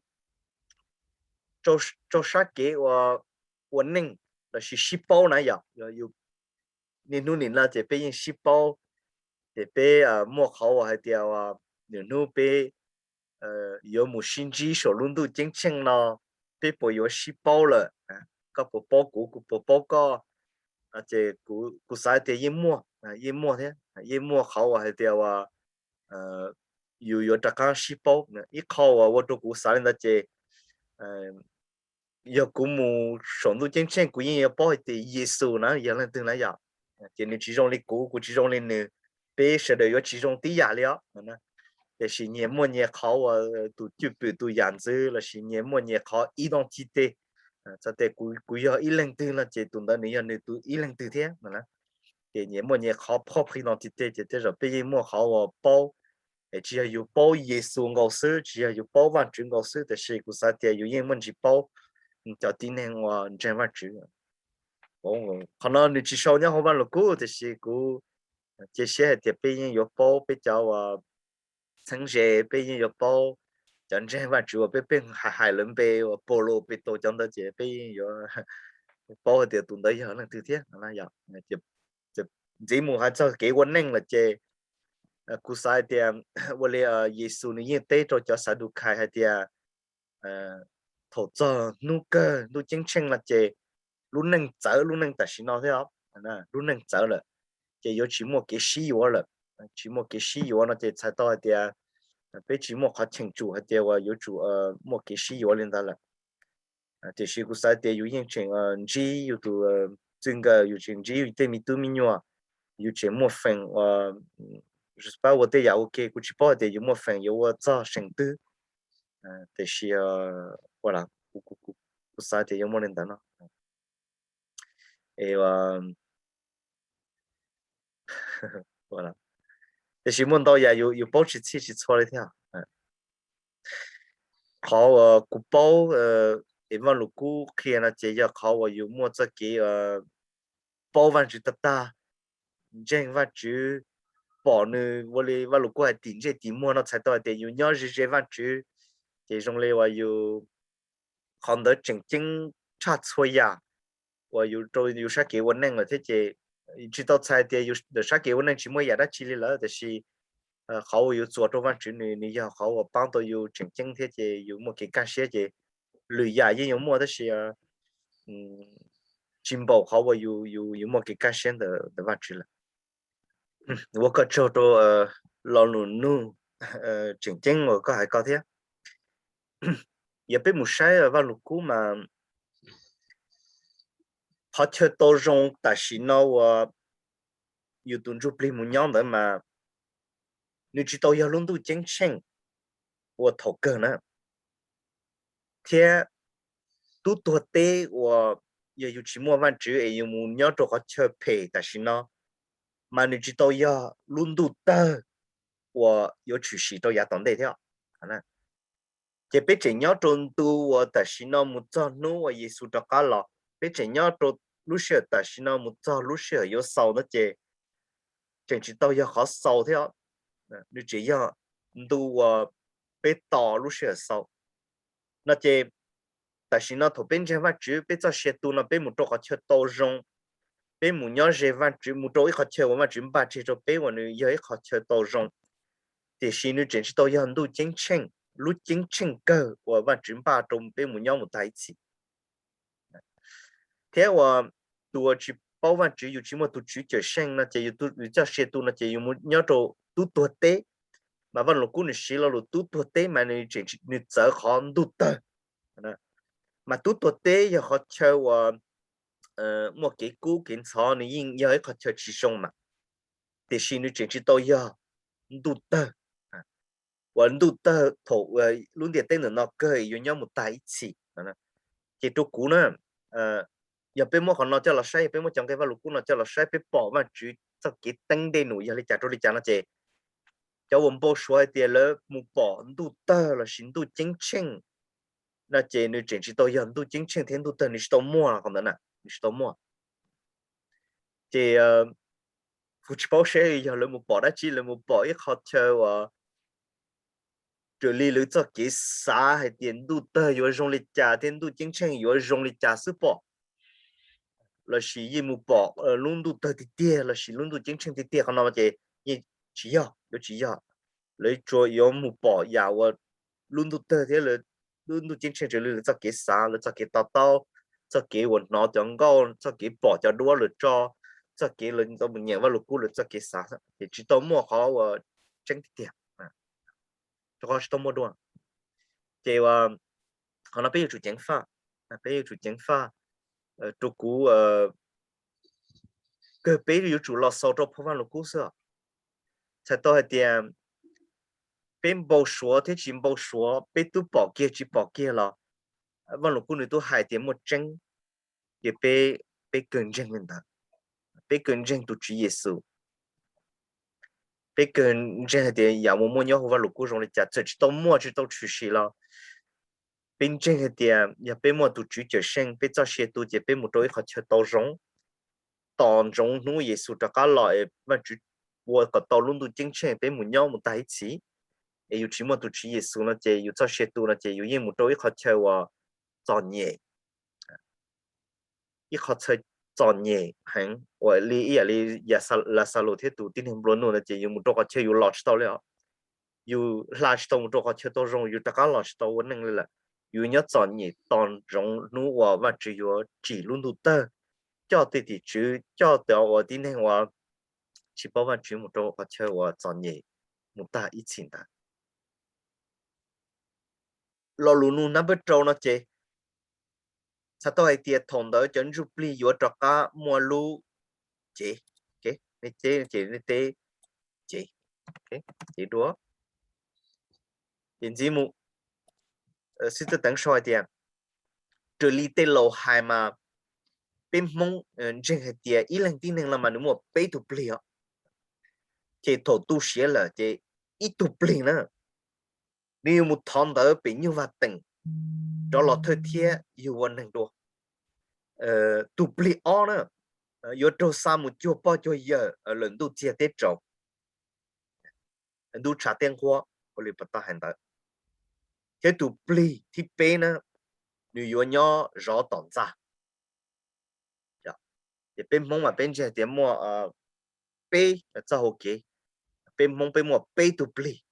rau sab kev ua neej lossis sib paub na yom, niaj hnub nim no ces peb yeej sib paub, ces peb muaj qhov uas hais tias nws hnub peb yuav mus sib ntsib saum lub ntuj ceeb tsheej no, peb puas yuav sib paub lawm, koj puas paub kuv, kuv puas paub koj. Ces kuv xav tias yeej muaj, yeej muaj thiab, yeej muaj qhov uas hais tias uas yus yuav rov qab sib paub. Ib qho uas ua rau kuv xav li ntawd ces yog kuv mus saum ntuj ceeb tsheej kuv yeej yuav paub hais tias Yexus na yog leej twg na yom. Ces nws tsis zoo li kuv, kuv tsis zoo li nws, peb sawv daws yuav tsis zoo tib yam li os. Tiam sis nyias muaj nyias qhov uas tus cwj pwm tus yam ntxwv lossis nyias muaj nyias qhov identité. Txhais tias kuv yog ib leej twg no ces tus ntawd nws yog nws tus ib leej twg thiab. Ces nyias muaj nyias qhov propre identité, ces tej zaum peb yeej muaj qhov uas paub. Es tsis yog yus paub Yexus nkaus xwb, tsis yog yus paub Vajtswv nkaus xwb, tiam sis kuv xav tias yus yeej muaj ntsis paub cov tib neeg uas ntseeg Vajtswv. Qhov no nws tsis sau nyob hauv Vaj Lug Kub, tiam sis kuv cia siab hais tias peb yeej yuav paub peb cov uas txheeb ze, peb yeej yuav paub cov ntseeg Vajtswv uas peb pheej hais hais lawv npe uas Paulo, Petau cov ntawd, ces peb yeej yuav paub hais tias tus ntawd yog leej twg thiab. Ntxiv mus hais txog kev ua neej lawm ces kuv xav hais tias ua li Yexus nws yeej teb rau cov Xadukhais hais tias thaum txog hnub kawg ntuj ceeb tsheej no ces lub neej txawv lub neej tam sim no thiab, lub neej txawv lawm, ces yuav tsis muaj kev sib yuav lawm. Tsis muaj kev sib yuav no ces txhais tau hais tias peb tsis muaj qhov cheem tsum hais tias uas yuav tsum muaj kev sib yuav li ntawd lawm. Tiam sis kuv xav tias yus yeej tseem ntsib yus tus txij nkawm, yus tseem ntsib yus tej me tub me nyuam, yus tseem muaj feem pab ua tej yam ua ke. Kuv tsis paub hais tias yus muaj feem yuav ua txog seem twg, tiam sis kuv xav tias yuav muaj li ntawd no. Tiam sis muaj ntau yam yus paub tsis txhij tsis txhua li thiab. Qhov uas kuv paub es Vaj Lug Kub qhia no ces yog qhov uas yus muaj txoj kev paub Vajtswv tag tag, ntseeg Vajtswv, pom nws ua li Vajluskub hais tim ntsej tim muag no txhais tau hais tias yus nyob ze ze Vajtswv, ces zoo li uas yus, qhov ntawd tseem ceeb tshaj txhua yam uas yus rau yus sab kev ua neej lawm thiab ces tsis tau txhais tias yus sab kev ua neej tsis muaj yam dab tsi li lawm, tiam sis qhov uas yus txuas rau Vajtswv nws nws yog qhov uas paub tau yus tseem ceeb thiab ces yus muaj kev kaj siab ces lwm yam yeej yuav muaj tab sis tsis npaum qhov uas yus muaj kev kaj siab ntawm Vajtswv lawm. Ua koj tsaug rau lo lus nug tseem ceeb uas koj hais ko thiab. Yog peb mus saib Vajluskub mas qhov chaw tau zoo tam sim no uas yus tus ntsuj plig mus nyob ntawd mas nws tsis tau yog lub ntuj ceeb tsheej ua thaum kawg na, thiab tub tuag teb uas yog yus tsis muaj Vajtswv es yus mus nyob rau qhov chaw phem tam sim no mas nws tsis tau yog lub ntuj tawg uas yuav tshwm sim rau yav tom ntej thiab. Ces peb tseem nyob rau ntu uas tam sim no mus txog hnub uas Yexus rov qab los, peb tseem nyob rau lub sij hawm tam sim no mus txog lub sij hawm yuav xaus ntawd ces tseem tsis tau yog qhov xaus thiab, nws tseem yog ntu uas peb tos lub sij hawm xaus no ces tam sim no thaum peb ntseeg Vajtswv peb txoj sia tu no peb mus rau qhov chaw tau zoo, peb mus nyob ze Vajtswv mus rau ib qhov chaw uas Vajtswv npaj tseg rau peb uas nws yog ib qhov chaw tau zoo, tiam sis nws tseem tsis tau yog ntuj ceeb tsheej, lub ceeb tsheej kawg uas Vajtswv npaj rau peb mus nyob mus tag ib txhis. Thiab uas tus uas tsis paub Vajtswv yus tsis muaj tus Tswv cawm seej no ces yus txoj sia tu no ces yus mus nyob rau tub tuag teb, mas Vajluskub nws siv lo lus tub tuag teb mas nws txawv qhov ntuj tawg, mas tub tuag teb yog qhov chaw uas muaj kev kub kev ntxhov nws yeej yog ib qhov chaw tsis zoo mas, tiam sis nws tseem tsis tau yog ntuj tawg uas ntuj tawg thaum lub ntiaj teb ntawm no kawg yuav nyob mus tag ib txhis. Ces rau kuv na, yog peb muab qhov no coj los saib, yog peb muab cov nqe Vajluskub no coj los saib peb pom Vajtswv txoj kev teeb dej num yog li cas rau li cas no ces cov uas npau suav hais tias lawv mus pom ntuj tawg lossis ntuj ceeb tsheej no ces nws tseem tsis tau yog ntuj ceeb tsheej thiab ntuj tawg nws tsis tau muaj qhov ntawd na, nws tsis tau muaj. Ces kuv tsis paub seb yog lawv mus pom dab tsi, lawv mus pom ib qhov chaw uas raws li lawv txoj kev xav hais tias ntuj tawg yuav zoo li cas thiab ntuj ceeb tsheej yuav zoo li cas xwb pom, lossis yeej mus pom lub ntuj tawg tiag tiag lossis lub ntuj ceeb tsheej tiag tiag qhov no ces yeej tsis yog, yuav tsis yog. Lawv tsuas yuav mus pom yam uas lub ntuj tawg thiab lub ntuj ceeb tsheej raws li lawv txoj kev xav, lawv txoj kev to taub, txoj kev uas hnov cov nkauj, txoj kev pom cov duab lawv tso, txoj kev lawv tau mus nyeem Vajluskub lawv txoj kev xav, ces tsis tau muaj qhov uas tseeb tiag tiag, rau qhov tsis tau muaj dua. Ces qhov no peb yuav tsum ceev faj, peb yuav tsum ceev faj. Rau kuv, kawg peb yuav tsum los xaus rau phau Vajluskub xwb. Txhais tau hais tias peb npau suav thiab tsis npau suav, peb twb pom kiag tsis pom kiag los Vajluskub nws twb hais tias muaj tseeb, ces peb, peb kawg ntseeg li ntawd, peb kawg ntseeg tus Tswv Yexus, peb kawg ntseeg hais tias yam uas muaj nyob hauv Vajluskub zoo li cas txawm tsis tau muaj tsis tau tshwm sim los peb ntseeg hais tias yog peb muaj tus Tswv cawm seej peb txoj sia tu ces peb mus rau ib qhov chaw tau zoo, tos ntsoov hnub Yexus rov qab los es Vajtswv ua kom tau lub ntuj ceeb tsheej peb mus nyob mus tag ib txhis. Es yus tsis muaj tus Tswv Yexus no ces yus txoj sia tu no ces yus yeej mus rau ib qhov chaw uas txom nyem, ib qhov chaw txom nyem heev uas li ib yam li Laxalus thiab tus tib neeg nplua nuj no ces yus mus rau qhov chaw yus los tsis tau li os. Yus hla tsis tau mus rau qhov chaw tau zoo, yus rov qab los tsis tau ua neej li lawm. Yus nyob txom nyem tos ntsoov hnub uas Vajtswv yuav tsim lub ntuj tawg, coj tej tim tswv, coj cov uas tib neeg uas tsis paub Vajtswv mus rau qhov chaw uas txom nyem mus tag ib txhis ntawd. Lo lus nug nab npawb rau no ces txhais tau hais tias thaum ntawd cov ntsuj plig yuav rov qab muaj lub cev, nej teb ces nej teb cev, cev dua. Ces ntxiv mus, xib txwj teev sau hais tias raws li tej laus hais mas peb Hmoob ntseeg hais tias ib leeg tib neeg no mas nws muaj peb tug plig os. Ces thaum tu siav lawm ces ib tug plig na nws yuav mus thov ntawd pem nyuj vaj teem rov los thawj thiab yug ua neeg dua. Tus plig ob na, yuav raug xa mus cuag pog cuag yawm lawm ntuj txiag teb tsaus, ntuj tshav teb nqhuab, ua li puas tau hais ntawd. Thiab tus plig thib peb na, nws yuav nyob zov tom ntxa. Ces peb Hmoob mas peb ntseeg tias muaj peb txoj hau kev, peb Hmoob peb muaj peb tug plig.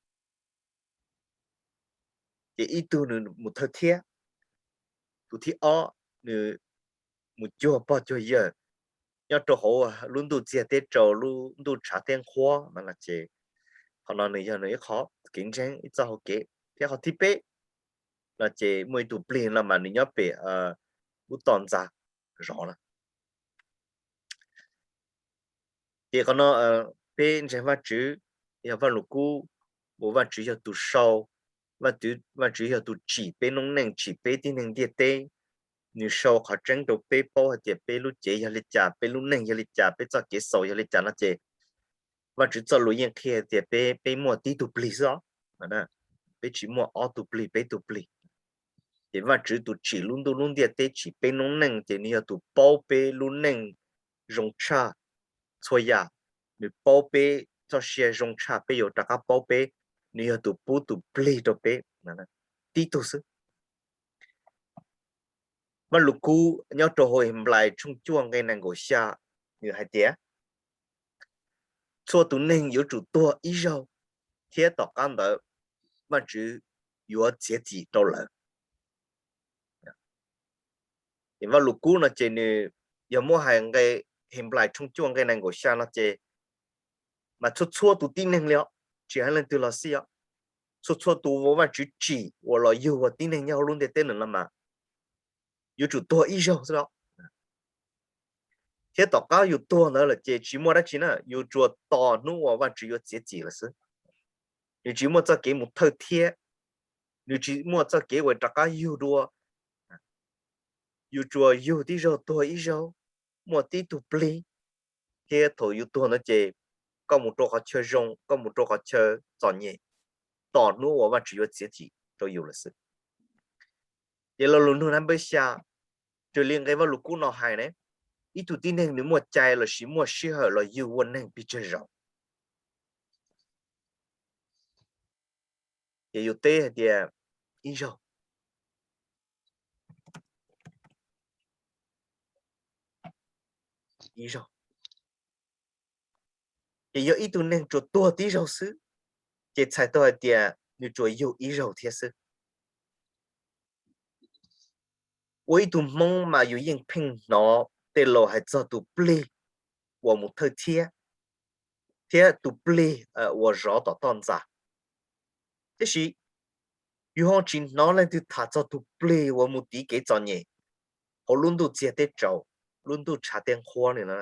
Ces ib tug nws mus thawj thiab, tus thib ob nws mus cuag pog cuag yawm nyob rau hauv lub ntuj txiag teb tsaus, lub ntuj tshav teb nqhuab no ces qhov no nws yog nws ib qho kev ntseeg, ib txoj hau kev. Thiab qhov thib peb no ces muaj ib tug plig no mas nws nyob pem lub tom ntxa zov na. Ces qhov no peb ntseeg Vajtswv, yog Vaj Lug Kub, uas Vajtswv yog tus sau, Vajtswv yog tus tsim peb noob neej, tsim peb tib neeg ntiaj teb. Nws sau qhov tseeb rau peb paub hais tias peb lub cev yog li cas, peb lub neej yog li cas, peb txoj kev xaus yog li cas no ces Vajtswv txoj lus yeej qhia tias peb, peb muaj tib tug plig xwb os. Peb tsis muaj ob tug plig, peb tug plig. Ces Vajtswv tus tsim lub ntuj lub ntiaj teb, tsim peb noob neej ces nws yog tus paub peb lub neej zoo tshaj txhua yam. Nws paub peb txoj sia zoo tshaj peb yuav rov qab paub peb. Nws yog tus pub tus plig rau peb tib tug xwb. Vaj Lug Kub nyob rau hauv Henplais tshooj cuaj nqe nees nkaum xya, nws hais tias txhua tus neeg yuav tsum tuag ib zaug, thiab tom qab ntawd Vajtswv yuav txiav txim rau lawv. Ces Vaj Lug Kub no ces nws yog muab hais nqe Henplais tshooj cuaj nqe nees nkaum xya no ces mas txhua txhua tus tib neeg li os, tsis hais leej twg los xij os, txhua txhua tus uas Vajtswv tsim uas los yug ua tib neeg nyob hauv lub ntiaj teb no los mas yuav tsum tuag ib zaug xwb los. Thiab tom qab yus tuag ntawd lawm ces tsis muaj dab tsi na, yus tsuas tos hnub uas Vajtswv yuav txiav txim lawm xwb. Nws tsis muaj txoj kev mus thawj thiab, nws tsis muaj txoj kev uas rov qab yug dua. Yus tsuas yug tib zaug tuag ib zaug, muaj tib tug plig, thiab thaum yus tuag ntawd ces koj mus rau qhov chaw zoo, koj mus rau qhov chaw txom nyem, tos hnub uas Vajtswv yuav txiav txim rau yus lawm xwb. Ces Lo Lus Nug Nab Npawb Xya, raws li nqe Vaj Lug Kub no hais ne, ib tug tib neeg nws muaj cai lossis muaj sij hawm los yug ua neeg pes tsawg zaus? Ces yus teb hais tias ib zaug, ib zaug. Ces yog ib tug neeg tsuas tuag tib zaug xwb, ces txhais tau hais tias nws tsuas yug ib zaug thiab xwb. Ua ib tug Hmoob mas yus yeej pheej hnov tej laus hais txog tus plig uas mus thawj thiab, thiab tus plig uas zov tom toj ntxa. Tiam sis yus ho tsis hnov leej twg tham txog tus plig uas mus tiv kev txom nyem hauv lub ntuj txiag teb tsaus, lub ntuj tshav teb nqhuab li no.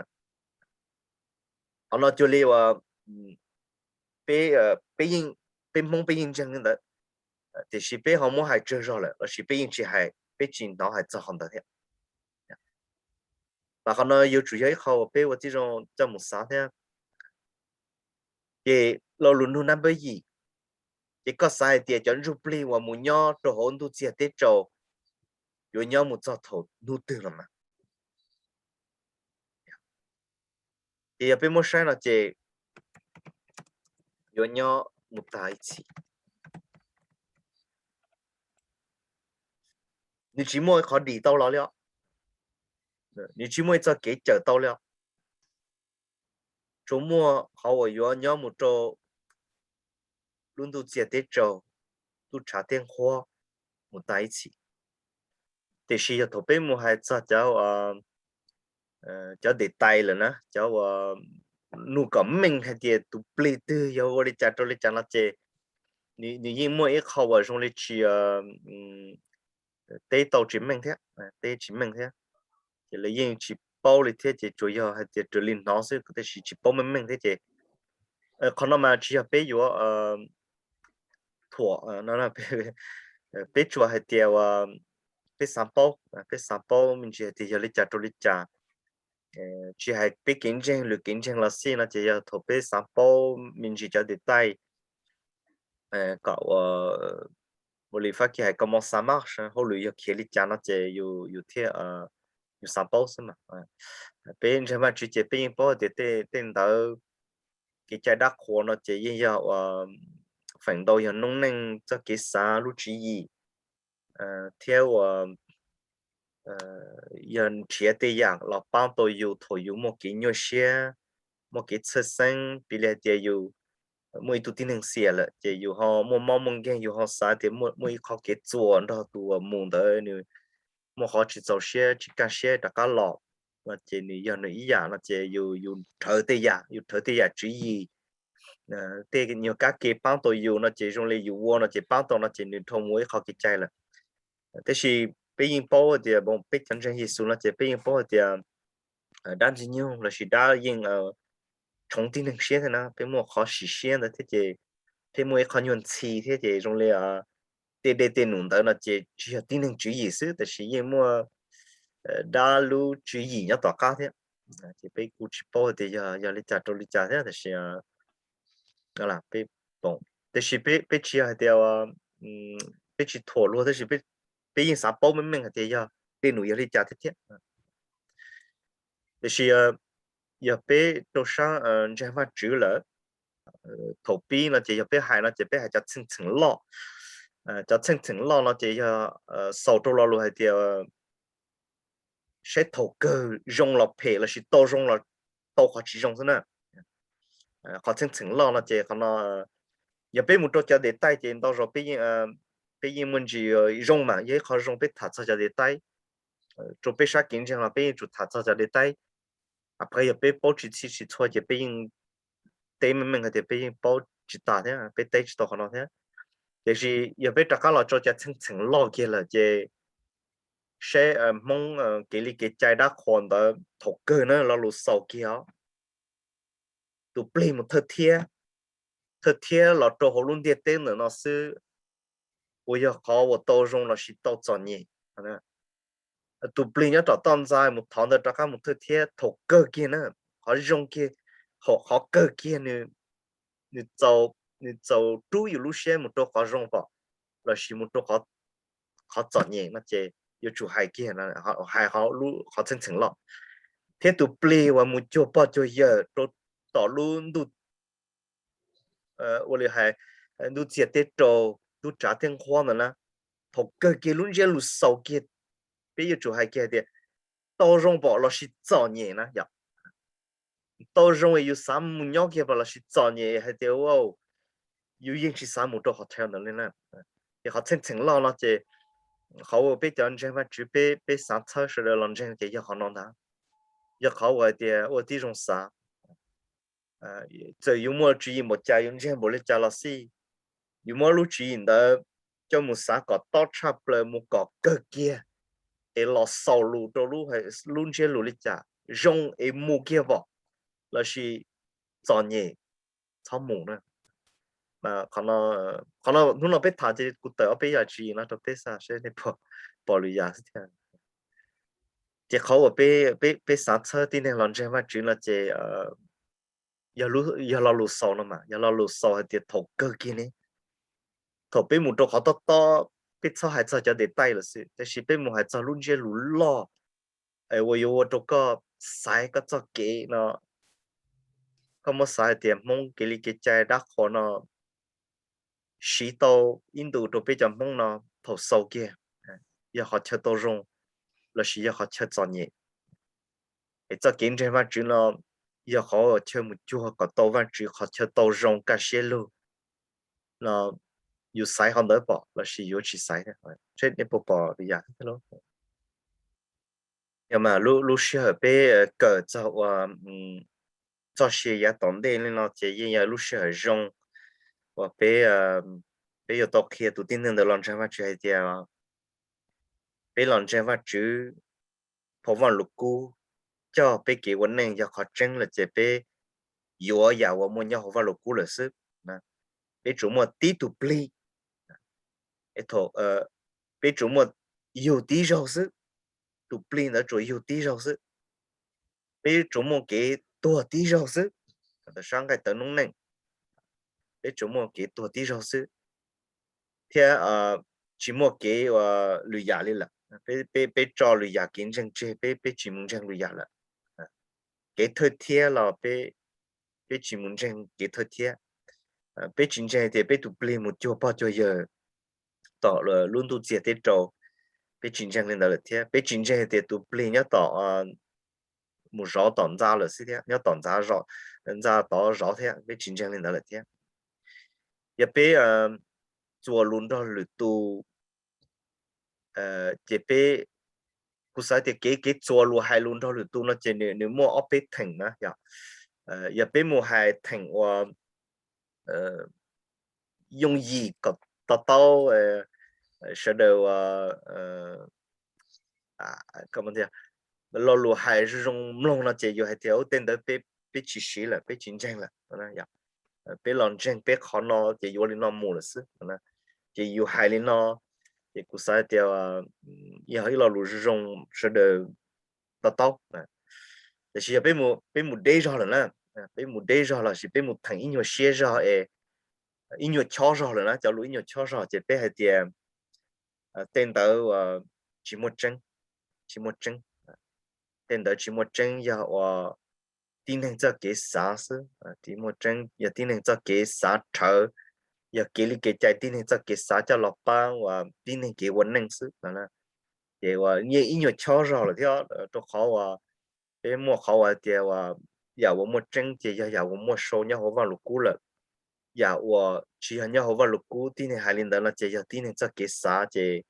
Qhov no cuag li uas peb Hmoob peb yeej ntseeg li ntawd, tiam sis peb ho muab hais tsawg zog lawm lossis peb yeej tsis hais, peb tsis hnov hais txog qhov ntawd thiab. Mas qhov no yuav tsum yog ib qho uas peb ua tib zoo coj mus xav thiab. Ces Lo Lus Nug Nab Npawb Yim, ces koj xav hais tias cov ntsuj plig uas mus nyob rau hauv ntuj txiag teb tsaus yuav nyob mus txog thaum hnub twg no mas? Ces yog peb muab saib no ces yuav nyob mus tag ib txhis. Nws tsis muaj qhov dim tau los li os, nws tsis muaj ib txoj kev cawm tau li os. Tsuas muaj qhov uas yuav nyob mus rau lub ntuj txiag teb tsaus, ntuj tshav teb nqhuab mus tag ib txhis. Tiam sis yog thaum peb mus hais txog cov, cov detail lawm na, cov uas nug kom meej hais tias tus plig twg yog ua li cas rau li cas no ces nws yeej muaj ib qho uas zoo li tsis teb tau tsis meej thiab, teb tsis meej thiab. Ces lawv yeej tsis paub li thiab ces tsuas yog hais tias raws li hnov xwb tiam sis tsis paub meej meej thiab ces qhov no mas tsis yog peb yuav thuam, peb tsuas hais tias peb xav paub, peb xav paub me ntsis hais tias yog li cas rau li cas. Tsis hais peb kev ntseeg lwm kev ntseeg los xij no ces yog thaum peb xav paub me ntsis cov detail kom ua li Fab Kis hais comment ça marche, hauj lwm yog khiav li cas no ces yus thiaj yus xav paub xwb mas. Peb ntseeg Vajtswv ces peb yeej paub tias tej ntawd kev cai dab qhuas no ces yeej yog uas feem ntau yog noob neej txoj kev xav lub tswv yim thiab uas yog nrhiav tej yam los paab tau yus thaum yus muaj kev nyuaj siab, muaj kev txhawj xeeb, piv li hais tias yus muaj ib tug tib neeg xiam lawm ces yus ho muaj mob muaj nkeeg, yus ho xav tias muaj ib qho kev txuas nrog tus uas mus ntawd nws muaj qhov tsis txaus siab tsis kaj siab rov qab los no ces nws yog nws ib yam no ces yus, yus rhawv tej yam, yus rhawv tej yam tswv yim, tej nyuag kab ke paab tau yus no ces zoo li yus ua no ces paab tau no ces nws dhau mus ua ib qho kev cai lawm. Tab sis peb yeej paub tias peb cov ntseeg Yexus no ces peb yeej paub hais tias dab Ntxwg Nyoog lossis dab yeej tshoov tib neeg siab thiab na, peb muaj qhov sim siab ntawd thiab ces peb muaj ib qho nyuag ntxhi thiab ces zoo li tej dej tej num ntawd no ces tsis yog tib neeg tswv yim xwb tab sis yeej muaj dab lub tswv yim nyob tom qab thiab. Ces peb kuj tsis paub tias yog, yog li cas rau li cas thiab tab sis peb, tab sis peb tsis yog hais tias peb tsis thuam luag tab sis peb yeej xav paub meej meej hais tias yog dej num yog li cas thiab thiab. Tiam sis yog peb rau sab ntseeg Vajtswv lawm, thaum pib no ces yog peb hais no ces peb hais cov txheej txheem loj. Cov txheej txheem loj no ces yog xaus rau lo lus hais tias saib thaum kawg zoo los phem lossis tau zoo los tau qhov tsis zoo xwb na. Qhov txheej txheem loj no ces qhov no yog peb mus rau cov ntiaj teb ces ntau zaus peb yeej muaj ntsis zoo mas yog ib qho zoo peb tham txog cov ntiaj teb. Rau peb sab kev ntseeg los peb yeej tsum tham txog cov ntiaj teb. Hab yog peb paub tsis txhij tsis txhua ces peb yeej teb meej meej hais tias peb yeej paub tsis tas thiab peb teb tsis tau qhov no thiab. Tiam sis yog peb rov qab los rau cov txheej txheem loj kiag lawm ces saib Hmoob kev li kev cai dab qhuas ntawd thaum kawg na lo lus xaus kiag os. Tus plig mus thawj thiab, thawj thiab los rau hauv lub ntiaj teb ntawm no xwb, uas yog qhov uas tau zoo lossis tau txom nyem. Tus plig nyob tom toj ntxas mus thov ntawd rov qab mus thawj thiab thaum kawg kiag na, qhov zoo kiag, qhov kawg kiag nws, nws txaus rub yus lub siab mus rau qhov zoo pom lossis mus rau qhov txom nyem no ces yuav tsum hais kiag, hais qhov txheej txheem loj. Thiab tus plig uas mus cuag pog cuag yawm rau tom lub ntuj, ua li hais ntuj txiag teb raug, ntuj tsav tej nqhuab ntawd na, thaum kawg kiag lub ntsiab lus xaus kiag, peb yuav tsum hais kiag hais tias tau zoo pom lossis txom nyem na yom. Tau zoo es yus xav mus nyob kiag pom lossis txom nyem hais tias yus yeej tsis xav mus rau qhov chaw ntawd li na. Ces qhov txheej txheem loj no ces qhov uas peb cov ntseeg Vajtswv peb xav txhawb sawv daws los ntseeg ces yog qhov no ntag. Yog qhov uas hais tias ua tib zoo xav, txawm yus muaj tswv yim npaum cas yus ntseeg npaum li cas los xij, yus muab lub tswv yim ntawd coj mus xav kom tob tshaj plaws mus kom kawg kiag es los xaus lus rau lub ntsiab lus li cas, zoo es mus kiag pom lossis txom nyem txhob mus na. Qhov no hnub no peb tham ces kuv tawm ob peb yam tswv yim no rau peb xav seb nej puas pom lwm yam xwb thiab. Ces qhov uas peb xav txhawb tib neeg los ntseeg Vajtswv no ces yog lo lus xaus no mas, yog lo lus xaus hais tias thaum kawg kiag ne, thaum peb mus rau qhov tob tob, peb txhob hais txog cov ntiaj teb lawm xwb, tab sis peb mus hais txog lub ntsiab lus loj uas yuav ua rau koj xaiv koj txoj kev no, koj muab xav hais tias Hmoob kev li kev cai dab qhuas no siv tau ib ntus rau peb cov Hmoob no thaum xaus kiag, yog qhov chaw tau zoo lossis yog qhov chaw txom nyem. Es txoj kev ntseeg Vajtswv no yog qhov chaw mus cuag kom tau Vajtswv qhov chaw tau zoo kaj siab lug no, yus xaiv qhov ntawd pom lossis yuav tsis xaiv thiab. Seb nej puas pom lwm yam thiab lauj? Yog mas lub sij hawm peb kawm txog ua txoj sia yav tom ntej li no ces yeej yog lub sij hawm zoo uas peb, peb yuav tau qhia tus tib neeg ntawd los ntseeg Vajtswv hais tias peb los ntseeg Vajtswv, phau Vaj Lug Kub coj peb kev ua neej yog qhov tseeb lawm ces peb yuav yam uas muaj nyob hauv Vaj Lug Kub lawm xwb. Peb tsuas muaj tib tug plig, peb tsuas muaj yug tib zaug xwb, tus plig ntawd tsuas yug tib zaug xwb. Peb tsuas muaj kev tuag tib zaug xwb, sab nqaij tawv noob neej, peb tsuas muaj kev tuag tib zaug xwb, thiab tsis muaj kev ua lwm yam li lawm. Peb, peb tso lwm yam kev ntseeg tseg, peb, peb tsis mus ntseeg lwm yam lawm. Kev thawj thiab los peb, peb tsis mus ntseeg kev thawj thiab. Peb tsis ntseeg tias peb tus plig mus cuag pog cuag yawg tom lub ntuj txiag teb rau, peb tsis ntseeg li ntawd lawm thiab. Peb tsis ntseeg tias tus plig nyob tom, mus zov tom ntxa lawm xwb thiab, nyob tom ntxa, ntxa tod zov thiab, peb tsis ntseeg li ntawd lawm thiab. Yog peb txuas lus nrog lwm tus, ces peb, kuv xav tias kev, kev txuas lus hais lus nrog lwm tus no ces nws, nws muaj ob peb theem na yog. Yog peb mus hais theem uas yooj yim kom to taub sawv daws, lo lus hais zoo zoo mloog no ces yus hais tias tej ntawd peb tsis siv lawm, peb tsis ntseeg lawm. Peb los ntseeg peb qhov no ces yuav li no mus lawm xwb. Ces yus hais li no, ces kuv xav tias yog ib lo lus zoo zoo sawv daws to taub. Tiam sis yog peb mus deb zog lawm na, peb mus deb zog lossis peb mus theem ib nyuag siab zog es ib nyuag chob zog lawm na, cov lus ib nyuag chob zog ces peb hais tias tej ntawd tsis muaj tseeb, tsis muaj tseeb. Tej ntawd tsis muaj tseeb, yog uas tib neeg txoj kev xav xwb, tsis muaj tseeb, yog tib neeg txoj kev xav rhawv, yog kev li kev cai tib neeg txoj kev xav coj los pab uas tib neeg kev ua neej xwb no. Ces uas yeej ib nyuag chob zog lawm thiab, rau qhov uas peb muaj qhov uas hais tias uas yam uas muaj tseeb ces yog yam uas muaj sau nyob hauv Vaj Lus Kub lawm. Yam uas tsis yog nyob hauv Vaj Lus Kub tib neeg hais li ntawd no ces yog tib neeg txoj kev xav ces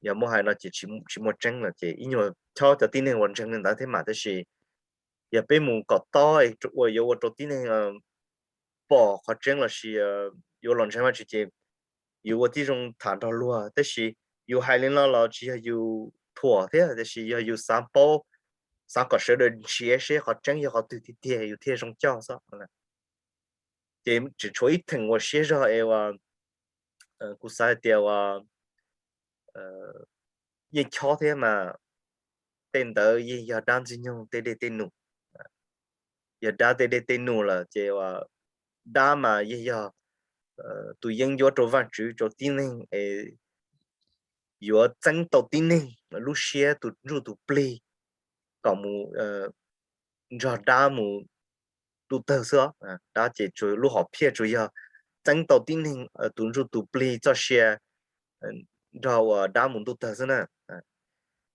yog muab hais no ces tsis muaj tseeb lawm ces ib nyuag chob cov tib neeg uas ntseeg li ntawd thiab mas. Tab sis yog peb mus kom tob uas yuav ua rau tib neeg pom qhov tseeb lossis yuav los ntseeg Vaj Tswv ces yus ua tib zoo tham nrog luag, tab sis yus hais li no los tsis yog yus thuam thiab, tab sis yog yus xav paub, xav kom sawv daws nrhiav seb qhov tseeb yog qhov twg tiag tiag yus thiaj zoo coj xwb. Ces tseem tshuav ib theem uas siab zog es uas kuv xav hais tias uas yeej chob thiab mas, tej ntawd yeej yog dab Ntxwg Nyoog tej dej tej num. Yog dab tej dej tej num lawm ces dab mas yeej yog tus yeeb ncuab rau Vaj Tswv rau tib neeg es yuav txeeb tau tib neeg lub siab tus ntsuj tus plig kom mus nrog dab mus ntuj tawg xwb. Dab ces lub hom phiaj tsuas yog txeeb tau tib neeg tus ntsuj tus plig txoj sia nrog uas dab mus ntuj tawg xwb na.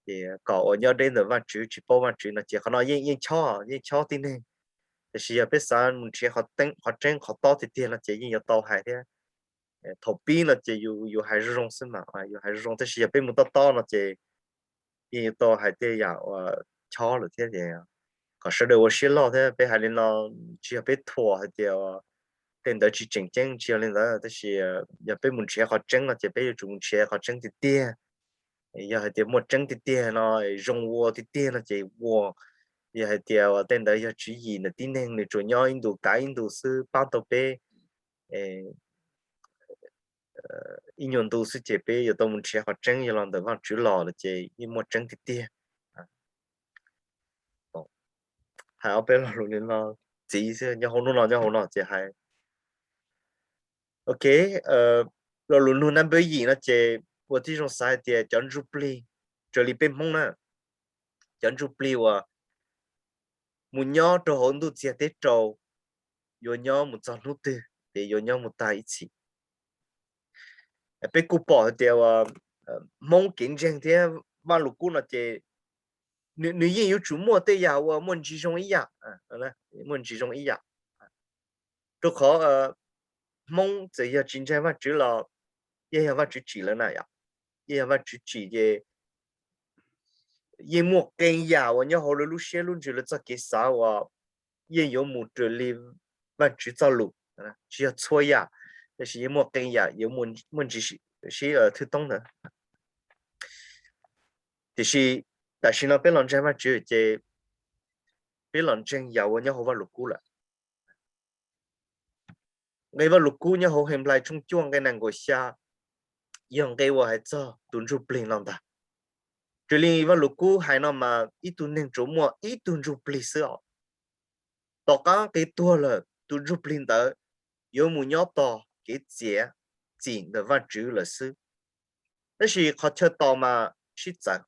Ces kom uas nyob deb ntawm Vaj Tswv tsis paub Vaj Tswv no ces qhov no yeej chob, yeej chob tib neeg. Tiam sis yog peb xav mus nrhiav qhov tseeb qhov tob tiag tiag no ces yeej yuav tau hais thiab. Thaum pib no ces yus hais zoo zoo xwb mas, yus hais zoo zoo, tab sis yog peb mus tob tob no ces yeej yuav tau hais tej yam uas chob lawm thiab. Kom sawv daws ua siab loj thiab, peb hais li no tsis yog peb thuam hais tias tej ntawd tsis tseem ceeb, tsis yog li ntawd, tab sis yog peb mus nrhiav qhov tseeb no ces peb yuav tsum mus nrhiav qhov tseeb tiag tiag. Yog hais tias muaj tseeb tiag tiag no, zoo ua tiag tiag no ces ua. Yog hais tias tej ntawd yog tswv yim ntawm tib neeg, nws tsuas nyob ib ntus kav ib ntus xwb, pab tau peb ib nyuag ntu xwb ces peb yuav tau mus nrhiav qhov tseeb yog los ntawm Vaj Tswv los lawm ces yeej muaj tseeb tiag tiag. Hais ob peb lo lus li no txiv xwb, nyob hauv hnub no nyob hauv no ces hais. Ok, lo lus nug nab npawb yim no ces ua tib zoo xav hais tias cov ntsuj plig, raws li peb Hmoob na, cov ntsuj plig uas mus nyob rau hauv ntuj txiag teb rau yuav nyob mus txog hnub twg ces yuav nyob mus tag ib txhis. Peb kuj pom hais tias uas Hmoob kev ntseeg thiab Vaj Lus Kub no ces nws yeej yuav tsum muaj tej yam uas muaj ntsis zoo ib yam, muaj ntsis zoo ib yam. Rau qhov Hmoob txawm yog tsis ntseeg Vaj Tswv los yeej yog Vaj Tswv tsim lawv na yom, yeej yog Vaj Tswv tsim ces yeej muaj qee yam uas nyob hauv lawv lub siab lub ntsws lawv txoj kev xav uas yeej yuav mus raws li Vaj Tswv txoj lus. Tsis yog txhua yam, tab sis yeej muaj qee yam yuav muaj ntsis sib thwj toob ntawd. Tiam sis tam sim no peb los ntseeg Vaj Tswv ces peb los ntseeg yam uas nyob hauv Vaj Lus Kub lawm. Nqe Vaj Lus Kub nyob hauv Henplais tshooj cuaj nqe nees nkaum xya yog nqe uas hais txog tus ntsuj plig no ntag. Raws li Vaj Lus Kub hais no mas ib tug neeg tsuas muaj ib tug ntsuj plig xwb os. Tom qab kev tuag lawm tus ntsuj plig ntawd yuav mus nyob tos kev txiav txim ntawm Vaj Tswv lawm xwb. Tab sis qhov chaw tos mas sib txawv.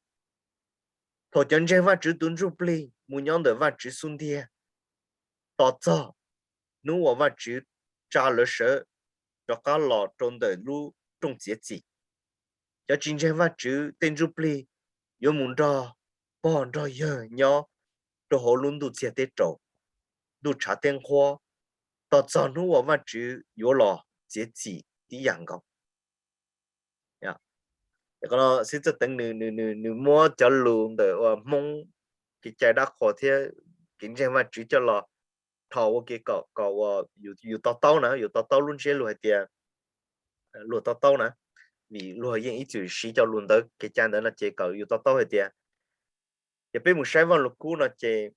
Thaum cov ntseeg Vajtswv tus ntsuj plig mus nyob ntawm Vajtswv xub ntiag, tos txog hnub uas Vajtswv tsa lawv sawv rov qab los rau ntawm lub rooj txiav txim. Cov tsis ntseeg Vajtswv tej ntsuj plig yuav mus nrog pog nrog yawg nyob rau hauv lub ntuj txiag teb raud, ntuj tshav teb nqhuab, tos txog hnub uas Vajtswv yuav los txiav txim tib yam nkaus. Xib Txawj Teev nws muab cov lus ntawm uas Hmoob kev cai dab qhuas thiab kev ntseeg Vajtswv coj los dhos ua ke kom kom uas yus to taub na, yus to taub lub ntsiab lus hais tias luag to taub na, vim luag yeej ib txwm siv cov lus ntawd kev cai ntawd no ces kom yus to taub hais tias, yog peb mus saib Vaj Lug Kub no ces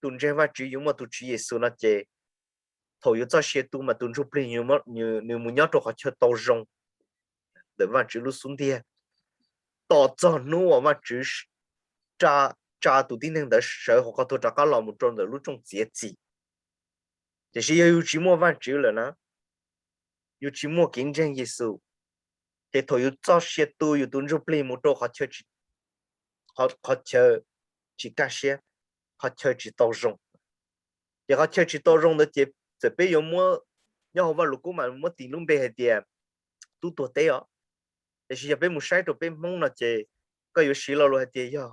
tus ntseeg Vajtswv yuav muaj tus Tswv Yexus no ces thaum yuav txoj sia tu mas tus ntsuj plig nws mus nyob rau qhov chaw tau zoo ntawm Vajtswv lub xub ntiag, tos txog hnub uas Vajtswv tsa tus tib neeg ntawd sawv hauv qhov tuag rov qab los mus rau ntawm lub rooj txiav txim. Tiam sis yog yus tsis muaj Vajtswv lawm na, yus tsis muaj kev ntseeg Yexus, ces thaum yus txoj sia tu yus tus ntsuj plig mus rau qhov chaw tsis kaj siab, qhov chaw tsis tau zoo. Ces qhov chaw tsis tau zoo ntawd ces txawm peb yuav muab, nyob hauv Vaj Lug Kub mas muab tis lub npe hais tias tub tuag teb os. Tiam sis yog peb mus saib rau peb Hmoob no ces koj yuav siv lo lus hais tias yog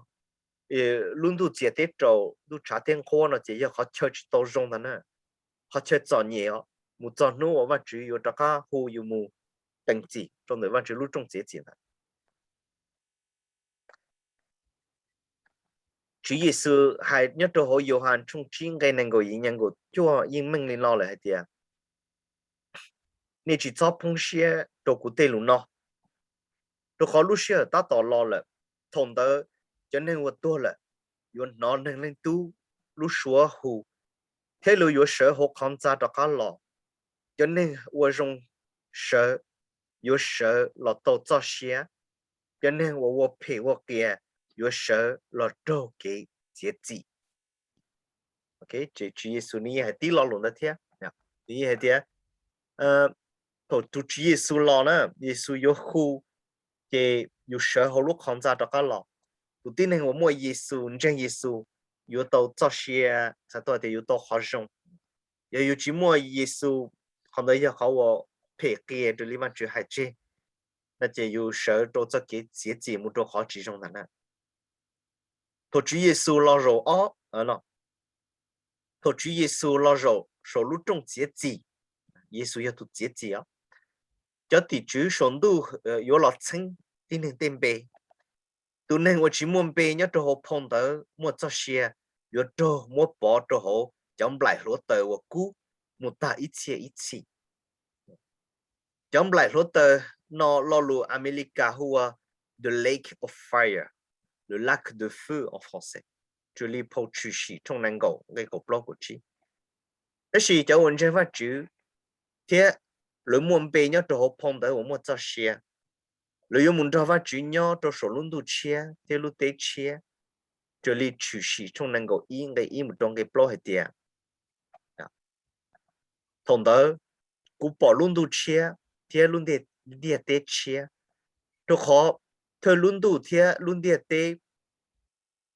lub ntuj txiag teb raud, ntuj tshav teb nqhuab no ces yog qhov chaw tsis tau zoo ntag na, qhov chaw txom nyem os, mus txog hnub uas Vajtswv yuav rov qab hu yus mus teem txim rau ntawm Vajtswv lub rooj txiav txim ntawd. Tswv Yexus hais nyob rau hauv Yauhas tshooj tsib nqe nees nkaum yim nees nkaum cuaj yeej meej li no lawm hais tias, nej tsis txhob poob siab rau kuv tej lus no, rau qhov lub sij hawm tab tom los lawm. Thaum ntawd cov neeg uas tuag lawm yuav hnov Neeg Leej Tub lub suab hu, thiab luag yuav sawv hauv qhov ntxa rov qab los. Cov neeg ua zoo sawv yuav sawv los tau txoj sia, cov neeg uas ua phem ua qias yuav sawv los raug kev txiav txim. Tswv Yexus nws yeej hais tib lo lus ntawd thiab. Nws yeej hais tias thaum tus Tswv Yexus los na, Yexus yuav hu, ces yus sawv hauv lub qhov ntxa rov qab los. Tus tib neeg uas muaj Yexus, ntseeg Yexus, yuav tau txoj sia, xav tau tias yuav tau qhov zoo. Yog yus tsis muaj Yexus, qhov ntawd yog qhov uas phem qias raws li Vajtswv hais tseg, no ces yus sawv rau txoj kev txiav txim mus rau qhov tsis zoo ntag na. Thaum Tswv Yexus los zaum ob, thaum Tswv Yexus los zaum saum lub rooj txiav txim, Yexus yog tus txiav txim os, cov tim tswv saum ntuj yuav los txheeb tib neeg tej npe. Tus neeg uas tsis muaj npe nyob rau hauv phau ntawv muaj txoj sia yuav raug muab pov rau hauv cov nplaim hluav taws uas kub mus tag ib txhiab ib txhis. Cov nplaim hluav taws no lo lus Amelikas hu ua the lake of fire, le lac de feu en français, raws li phau Tshwm Sim tshooj nees nkaum nqe kaum plaub kaum tsib. Tab sis cov uas ntseeg Vajtswv thiab lawv muaj npe nyob rau hauv phau ntawv uas muaj txoj sia, lawv yuav mus nrog Vajtswv nyob rau saum lub ntuj tshiab thiab lub teb tshiab, raws li Tshwm Sim tshooj nees nkaum ib nqe ib mus rau nqe plaub hais tias, thaum ntawd kuv pom lub ntuj tshiab thiab lub ntiaj teb tshiab, rau qhov thawj lub ntuj thiab lub ntiaj teb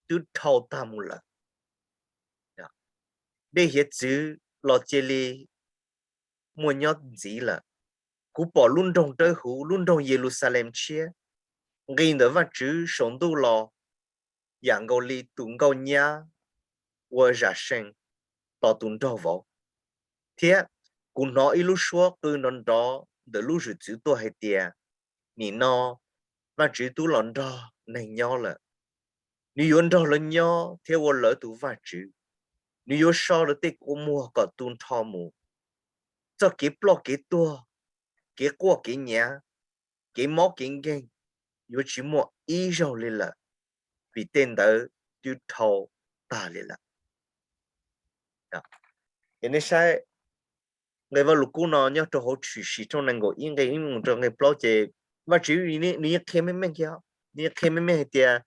twb dhau tag mus lawm. Dej hiav txwv los cia li muaj nyob ntxiv lawm. Kuv pom lub nroog dawb huv, lub nroog Yeluxalees tshiab, nqis ntawm Vajtswv saum ntuj los, yam nkaus li tus nkauj nyab ua zam sees tos tus nraug vauv. Thiab kuv hnov ib lub suab qw nrov nrov ntawm lub zwm txwv tuaj hais tias, nim no Vajtswv twb los nrog neeg nyob lawm. Nws yuav nrog lawv nyob thiab ua lawv tus Vajtswv. Nws yuav so lawv tej kua muag kom tu nrho mus. Txoj kev ploj kev tuag, kev quaj kev nyav, kev mob kev nkeeg yuav tsis muaj ib zaug li lawm, vim tej ntawd twb dhau tag li lawm. Ces nej saib nqe Vajluskub no nyob rau hauv Tshwm Sim tshooj nees nkaum ib nqe ib mus rau nqe plaub ces Vajtswv nws yeej qhia meej meej kiag, nws yeej qhia meej meej hais tias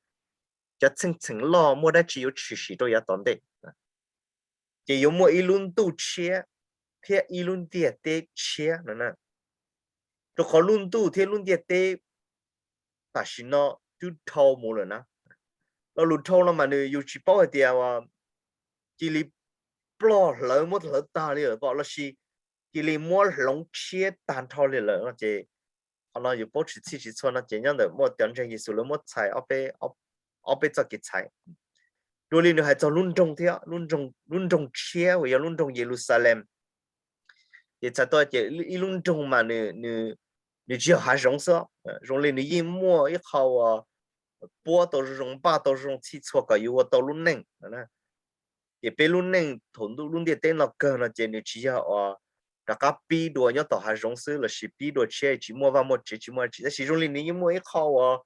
cov txheej txheem loj muaj dab tsi yuav tshwm sim rau yav tom ntej. Ces yuav muaj ib lub ntuj tshiab thiab ib lub ntiaj teb tshiab no. Rau qhov lub ntuj thiab lub ntiaj teb tam sim no twb dhau mus lawm na. Lo lus dhau no mas nws yus tsis paub hais tias cia li ploj hlawv muab hlawv tag li lawm pom lossis cia li muab hloov tshiab tag nrho li lawm no ces qhov no yus paub tsis txhij tsis txhua no ces nyob ntawm muaj cov ntseeg Yexus lawv muab txhais ob peb txoj kev txhais. Dua li nws hais txog lub nroog thiab, lub nroog tshiab uas yog lub nroog Yeluxalees. Ces txhais tau tias ib lub nroog mas nws tsis yog hav zoov xwb, zoo li nws yeej muaj ib qho uas puab tau zoo zoo, npaj tau zoo txhij txhua kom yuav ua tau lub neej. Ces peb lub neej thaum lub ntiaj teb no kawg no ces nws tsis yog uas rov qab pib dua nyob tom hav zoov xwb lossis pib dua tshiab tsis muaj vaj muaj tsev tsis muaj dab tsi, tab sis zoo li nws yeej muaj ib qho uas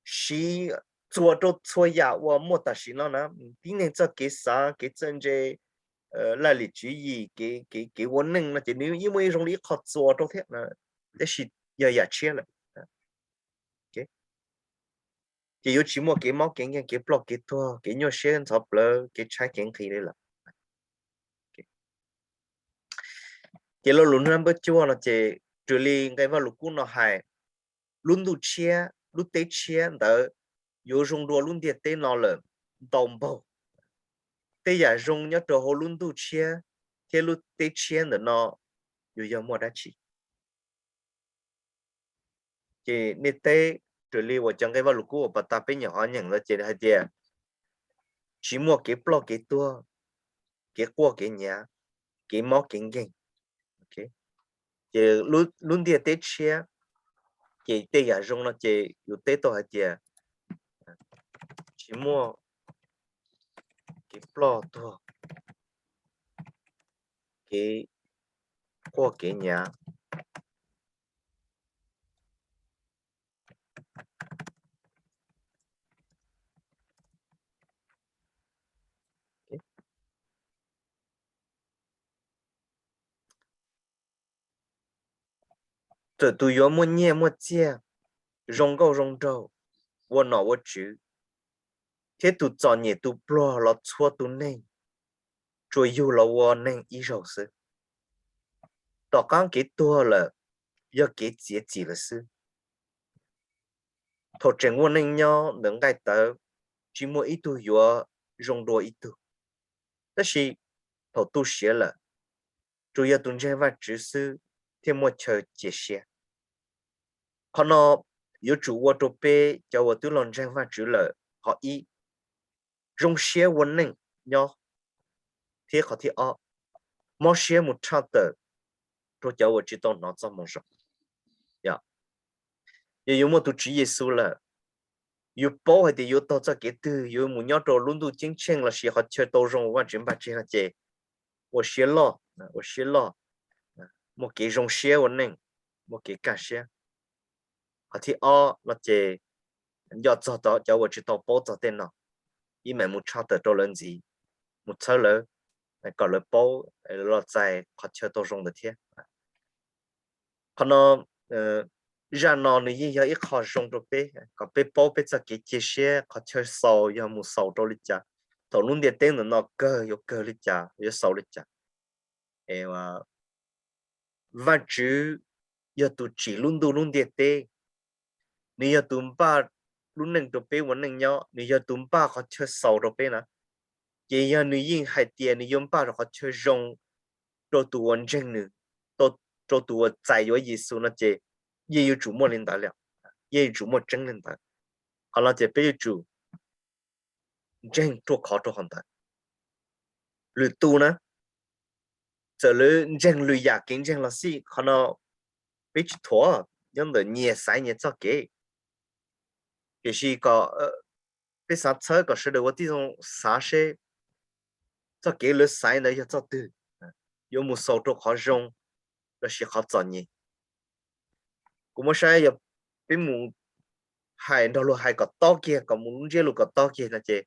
siv txuas rau txhua yam uas muaj tam sim no na, tib neeg txoj kev xav, kev txawj ntse, laj lim tswv yim, kev ua neej no ces nws yeej muaj ib zoo li ib qho txuas rau thiab, tab sis yog yam tshiab lawm. Ces yuav tsis muaj kev mob kev nkeeg, kev ploj kev tuag, kev nyuaj siab ntxhov plawv, kev tshaib kev nqhis li lawm. Ces lo lus nab npawb cuaj no ces raws li nqe Vaj Lug Kub no hais, lub ntuj tshiab, lub teb tshiab ntawd yuav zoo dua lub ntiaj teb no lawm ntau npaug. Tej yam zoo nyob rau hauv lub ntuj tshiab thiab lub teb tshiab ntawm no yuav yog muaj dab tsi? Ces nej teb raws li uas cov nqe Vaj Lug Kub uas pas tas peb nyuam qhuav nyeem ntawd ces hais tias tsis muaj kev ploj kev tuag, kev quaj kev nyav, kev mob kev nkeeg. Ces lub ntiaj teb tshiab ces tej yam zoo no ces yus teb tau hais tias tsis muaj kev ploj tuag, kev quaj kev nyav. Txawm tus yuav muaj nyiaj muaj txiag, zoo nkauj zoo nraug, ua nom ua tswv, thiab tus txom nyem tus pluag los txhua tus neeg tsuas yug los ua neeg ib zaug xwb. Tom qab kev tuag lawm yog kev txiav txim lawm xwb. Thaum tseem ua neej nyob ntawm nqaij tawv, tsis muaj ib tug yuav zoo dua ib tug, tab sis thaum tu siav lawm, tsuas yog tus ntseeg Vajtswv xwb thiaj muaj chaw cia siab. Qhov no yuav tsum ua rau peb cov uas twb los ntseeg Vajtswv lawm qhov ib, zoo siab ua neej nyob, thiab qhov thib ob, mob siab mus tshaj tawm rau cov uas tsis tau hnov txoj moo zoo. Yog yuav muaj tus Tswv Yexus lawm, yus paub hais tias yuav taug txoj kev twg, yuav mus nyob rau lub ntuj ceeb tsheej lossis qhov chaw tau zoo uas Vajtswv npaj tseg no ces ua siab loj, ua siab loj, muaj kev zoo siab ua neej, muaj kev kaj siab. Qhov thib ob no ces nco txog cov uas tsis tau paub txog tej no, ib meem mus tshaj tawm rau lawv ntxiv, mus txhawb lawv kom lawv paub, los txais qhov chaw tau zoo ntawd thiab. Qhov no, zaj no nws yeej yog ib qho zoo rau peb kom peb paub peb txoj kev cia siab, qhov chaw xaus yog mus xaus rau li cas, thaum lub ntiaj teb ntawm no kawg yuav kawg li cas, yuav xaus li cas. Vajtswv yog tus tsim lub ntuj lub ntiaj teb, nws yog tus npaj lub neej rau peb ua neej nyob, nws yog tus npaj qhov chaw xaus rau peb na. Ces yog nws yeej hais tias nws yuav npaj rau qhov chaw zoo rau tus uas ntseeg nws, rau tus uas txais yuav Yexus no ces yeej yuav tsum muaj li ntawd li, yeej yuav tsum muaj tseeb li ntawd. Qhov no ces peb yuav tsum ntseeg ruaj khov rau qhov ntawd. Lwm tus na, txawm lawv ntseeg lwm yam kev ntseeg los xij, qhov no peb tsis thuam, nyob ntawm nyias xaiv nyias txoj kev. Tiam sis kom peb xav txhawb kom sawv daws ua tib zoo xav seb txoj kev lawv xaiv ntawd yog txoj twg, yuav mus xaus rau qhov zoo lossis qhov txom nyem. Kuv muab saib yog peb mus hais nrog luag hais kom tob kiag, kom mus lub ntsiab lus kom tob kiag no ces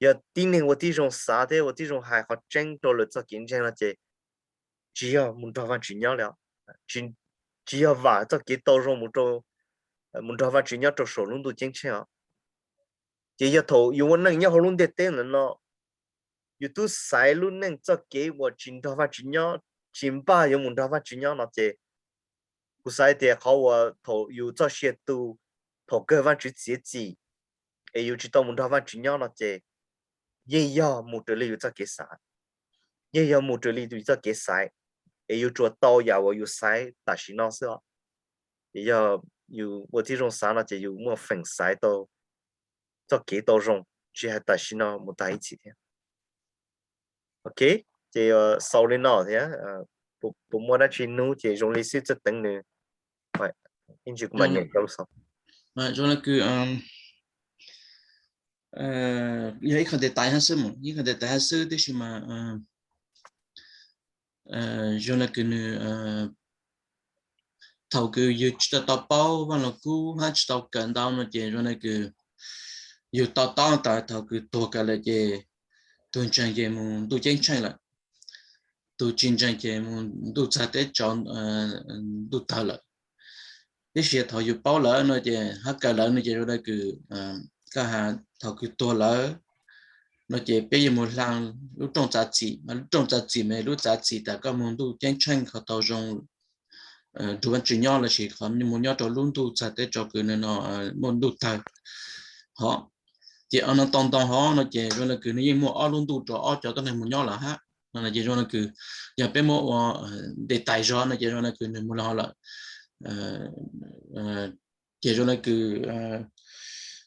yog tib neeg ua tib zoo xav thiab ua tib zoo hais qhov tseeb rau lawv txoj kev ntseeg no ces tsis yog mus nrog Vajtswv nyob li, tsis yog vam txoj kev tau zoo mus nrog Vajtswv nyob rau saum lub ntuj ceeb tsheej os. Ces yog thaum yus ua neej nyob hauv lub ntiaj teb ntawm no, yus twb xaiv lub neej txoj kev uas tsis nrog Vajtswv nyob, tsis npaj yuav mus nrog Vajtswv nyob no ces kuv xav tias qhov uas thaum yus txoj sia tu, thaum kawg Vajtswv txiav txim es yus tsis tau mus nrog Vajtswv nyob no ces yeej yog mus raws li yus txoj kev xaiv, yeej yog mus raws li yus txoj kev xaiv, es yus tsuas tau yam uas yus xaiv tam sim no xwb os. Ces yog yus ua tib zoo xaiv no ces yus muaj feem xaiv tau txoj kev tau zoo, tsis hais tam sim no mus tag ib txhis thiab. Ok, ces xaus li no thiab, puas muaj dab tsi hnub ces zoo li xib hwb Txawj Teev nws, ib ntsis kuv mam nyem rau lub xaus. Zoo li kws yog ib qho detail hab xwb, ib qho detail hab xwb, tab sis mas zoo li kws nws, thaum kws yus tsis tau tau paub Vaaj Lug Kub hab tsis tau kawm ntau no ces zoo li kws yus to taub tas thaum kws tuag kawg lawm ces tug ntseeg ces mus ntuj ceeb tsheej lawm, tug tsis ntseeg ces mus ntuj txag teb tsaus, ntuj tawg lawm. Tab sis thaum yus paub lawm no ces hab kawm lawm no ces zoo li kws koj has thaum kws tuag lawm no ces peb yuav mus hla lub rooj txav txim, mas lub rooj txav txim mas lub txav txim tas koj mus ntuj ceeb tsheej qhov tau zoo nrug Vaajtswv nyob lossis qhov mus nyob rau lub ntuj txag teb tsaus kws no muaj ntuj tawg hov. Ces ob no tau ntau hov no ces zoo li kws nws yeej muaj ob lub ntuj rau ob cov tuab neeg mus nyob lawm hab. Ces zoo li kws yog peb muab ua detail zog no ces zoo li kws nws mus li hov lawm. Ces zoo li kws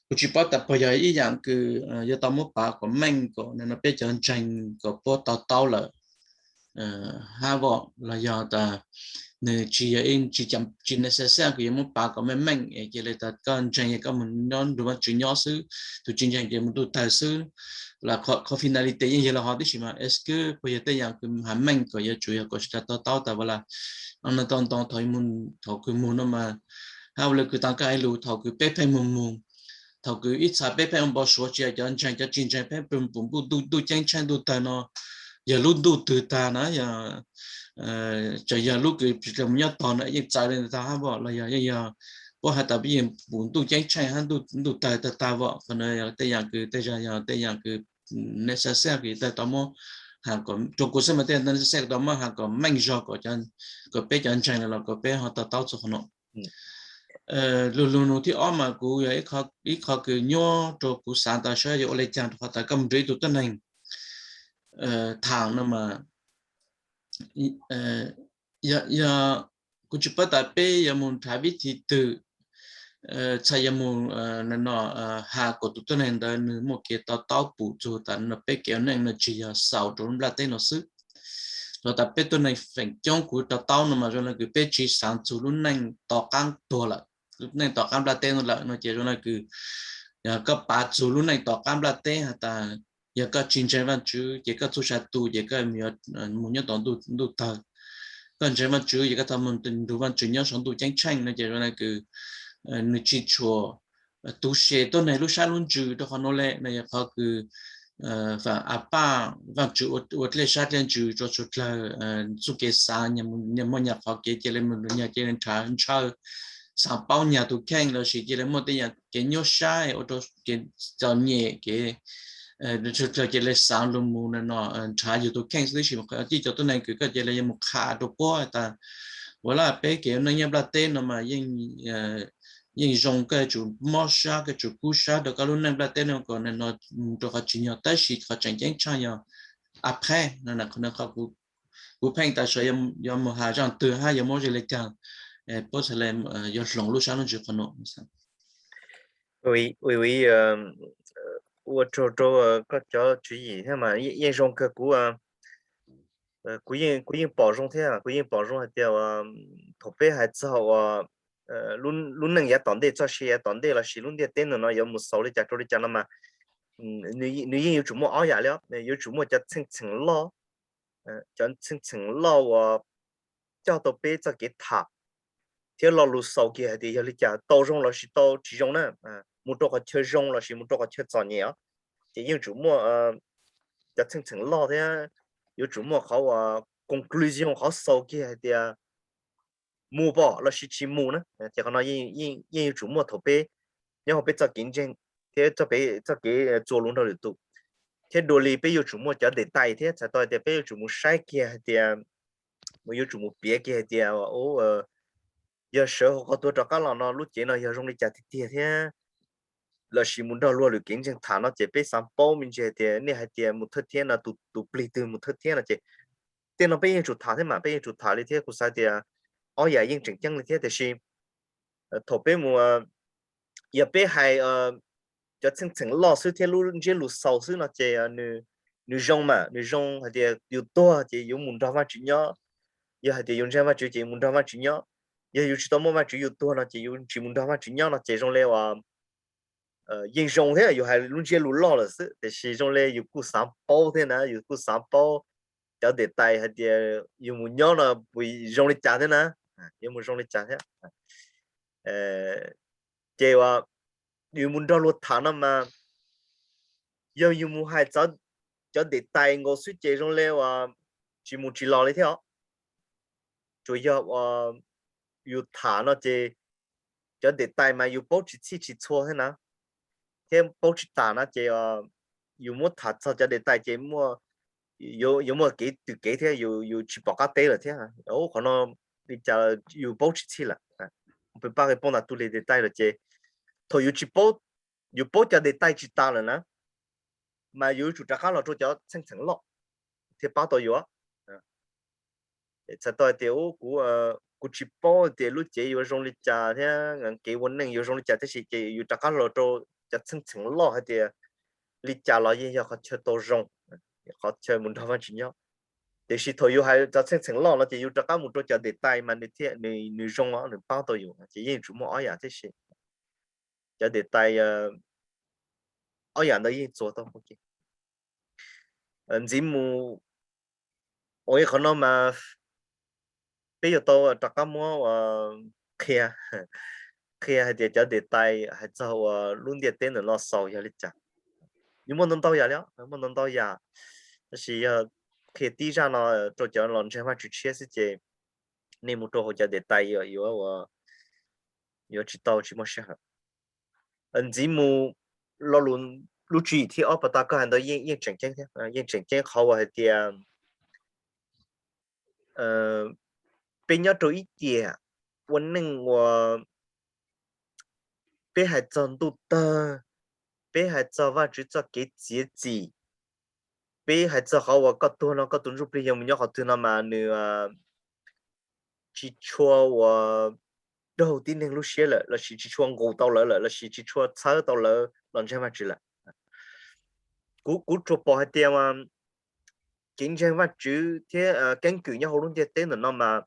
kuv tsis paub tas puas yog ib yaam kws yuav tau muab pav kom meej kom no peb cov ntseeg kom puab to taub lawm hab vom, los yog tas nws tsis yog ib, tsis necessary kws yuav muab pav kom meej meej es cia li tas koj ntseeg es koj mus nyob nrug Vaajtswv nyob xwb, tug tsis ntseeg ces mus ntuj tawg xwb. Los qhov finality yeej yog li hov tib si mas es kws puas yog tej yaam kws has meej kom yuav tsum yog kom sawv daws to taub tas ua li no tau ntau thaum kws mus no mas hab ua li kws taag kag ib lus thaum kws peb pheej mus mus, thaum kws ib txha peb pheej ua npau suav tsis yog cov ntseeg cov tsis ntseeg pheej pum ntuj ceeb tsheej ntuj tawg no yog lub ntuj twg tag na, yog tseem yog lub kws mus nyob tog no yeej txawv li tag hab vom, los yog yeej yog puab has tas peb yeej pum ntuj ceeb tsheej hab ntuj tawg tag tag vom. Qhov no yog tej yaam kws tej zag yog tej yaam kws necessary kws yuav tau muab has kom rua kuv xwb mas tej necessary kws tau muab has kom meej zog kom peb cov ntseeg los kom peb ho to taub txug qhov no. Lug lug nug thib ob mas kuv yog ib qho kws nyuaj rua kuv xaav tas saib yuav ua le caag rua qhov tas koj mus nrug ib tug tuab neeg thaam no mas yog kuv tsis paub tas peb yuav mus nrhav vib thi twg, txhaj yuav mus no has kom tus tuab neeg ntawd nws muaj kev to taub pum txug tas no peb kev ua neej no tsis yog xaus rau lub nplaj teb no xwb. Rua tas peb tuab neeg feem coob kuv to taub no mas zoo li kws peb tsis xaav txug lub neej tom qaab tuag lawm, lub neej tom qaab nplaj teb no lawm no ces zoo li kws yog koj pav txug lub neej tom qaab nplaj teb has tas yog koj tsis ntseeg Vaajtswv ces koj txuj sa tu ces koj mus nyob tom ntuj tawg. Koj ntseeg Vaajtswv ces koj tau mus nrug Vaajtswv nyob saum ntuj ceeb tsheej no ces zoo li kws nws tsis tshua tu se tuab neeg lub sab lub ntsws rua qhov no le no yog qhov kws a paj Vaajtswv ua dlej sab dlej ntsws rua txhua dlawg txuj kev xaav, nyag muaj nyag qhov kev cia le mus nyag cia le nrhav ntshaw, xaav paub nyag tug kheej lossis cia le muaj tej yaam kev nyuaj sab ua rua kev txom nyem kev txhua dlawg cia le xaav lug mus no nrhav yug tug kheej xwb. Tab sis mas qhov cij cov tuab neeg kws koj cia le yuav mus qha rua puab tas ua li peb kev ua neej nyob nplaj teb no mas yeej zoo, koj yuav tsum mob sab, koj yuav tsum kub sab rua koj lub neej nplaj teb no kom no rua qhov tsim nyog, tab sis qhov tseem ceeb tshaaj yog a pheej no, qhov kuv pheej tas saib yuav mus has zaaj twg hab yuav muab ze le caag puab txhaj le yuav hloov lub sab lub ntsws qhov no. Ua tsaug rau koj cov tswv yim thiab mas yeej zoo kawg. Kuv, kuv yeej pom zoo thiab kuv yeej pom zoo hais tias thaum peb hais txog uas lub neej yav tom ntej, txoj sia yav tom ntej lossis lub ntiaj teb ntawm no yuav mus xaus li cas rau li cas no mas nws yeej yuav tsum muaj ob yam li, yuav tsum muaj cov txheej txheem loj, cov txheej txheem loj uas coj tau peb txoj kev tham thiab lo lus xaus kiag hais tias yog li cas tau zoo lossis tau tsis zoo na, mus rau qhov chaw zoo lossis mus rau qhov chaw txom nyem os. Ces yeej tsum muaj cov txheej txheem loj thiab yuav tsum muaj qhov uas conclusion, qhov xaus kiag hais tias mus pom lossis tsis mus na. Ces qhov no yeej yuav tsum muaj thaum peb nyob hauv peb txoj kev ntseeg thiab txoj kev txuas lus nrog lwm tus. Thiab dua li peb yuav tsum muaj cov detail thiab txhais tau hais tias peb yuav tsum mus saib kiag hais tias, mus yuav tsum mus piav kiag hais tias yog sawv hauv qhov tuag rov qab los no lub cev no yog zoo li cas tiag tiag thiab, lossis mus nrog luag lwm kev ntseeg tham no ces peb xav paub me ntsis tias nej hais tias mus thawj thiab no, tus plig twg mus thawj thiab no ces tej no peb yeej tsum tham thiab mas, peb yeej tsum tham li thiab. Kuv xav tias ob yam yeej tseem ceeb li thiab, tiam sis thaum peb mus, yog peb hais cov txheej txheem loj xwb thiab lub ntsiab lus xaus xwb no ces nws zoo mas, nws zoo hais tias yus tuag ces yuav mus nrog Vajtswv nyob, yog hais tias yus ntseeg Vajtswv ces yuav mus nrog Vajtswv nyob, yog yus tsis tau muaj Vajtswv yus tuag no ces yus tsis mus nrog Vajtswv nyob no ces zoo li uas yeej zoo thiab, yus hais lub ntsiab lus loj lawm xwb, tiam sis zoo li yus kuj xav paub thiab na, yus kuj xav paub cov detail hais tias yus mus nyob no puas zoo li cas thiab na, yuav mus zoo li cas thiab. Ces uas yus mus nrog luag tham no mas, yog yus mus hais cov detail nkaus xwb ces zoo li uas tsis mus tsis los li thiab os. Tsuas yog yus tham no ces cov detail mas yus paub tsis txhij tsis txhua thiab na, thiab paub tsis tas na ces yus muab tham txog cov detail ces yuav muaj kev twm kev thiab yus tsis pom qab teb lawm thiab. Qhov no li cas yus paub tsis txhij lawm, pab qe poob ntau tus li detail lawm ces thaum yus tsis paub, yus paub cov detail tsis tas lawm na, mas yus yuav tsum rov qab los rau cov txheej txheem loj thiaj pab tau yus. Txhais tau hais tias kuv tsis paub tias lub cev yuav zoo li cas thiab kev ua neej yuav zoo li cas tab sis ces yus rov qab los rau cov txheej txheem loj hais tias li cas los yeej yog qhov chaw tau zoo, qhov chaw mus nrog Vajtswv nyob. Tiam sis thaum yus hais cov txheej txheem loj no ces yus rov qab mus rau cov detail mas nws thiaj, nws zoo os, nws pab tau yus ces yeej tsum muaj ob yam tib si. Cov detail, ob yam ntawd yeej txuas tau. Ntxiv mus ua ib qhov no mas peb yuav tau rov qab muab qhia, qhia hais tias cov detail hais txog uas lub ntiaj teb ntawm no xaus yog li cas. Nws muaj ntau ntau yam li, muaj ntau ntau yam, tab sis yog qhia tib zaj no rau cov los ntseeg Vajtswv tshiab xwb ces nej mus rau hauv cov detail yuav, yuav tsis tau, tsis muaj sij hawm. Ntxiv mus lo lus, lub tswv yim thib ob pas tas koj hais ntawd yeej tseem ceeb thiab, yeej tseem ceeb qhov uas hais tias peb nyob rau ib tiam ua neej uas peb hais txog ntuj tawg, peb hais txog Vajtswv txoj kev txiav txim, peb hais txog qhov uas koj tuag no koj tus ntsuj plig yuav mus nyob qhov twg no mas nws tsis tshua uas raug tib neeg lub siab lawm lossis tsis tshua nqus tau lawv lawm lossis tsis tshua txhawb tau lawv los ntseeg Vajtswv lawm. Kuv, kuv tsuas pom hais tias kev ntseeg Vajtswv thiab keeb kwm nyob hauv lub ntiaj teb ntawm no mas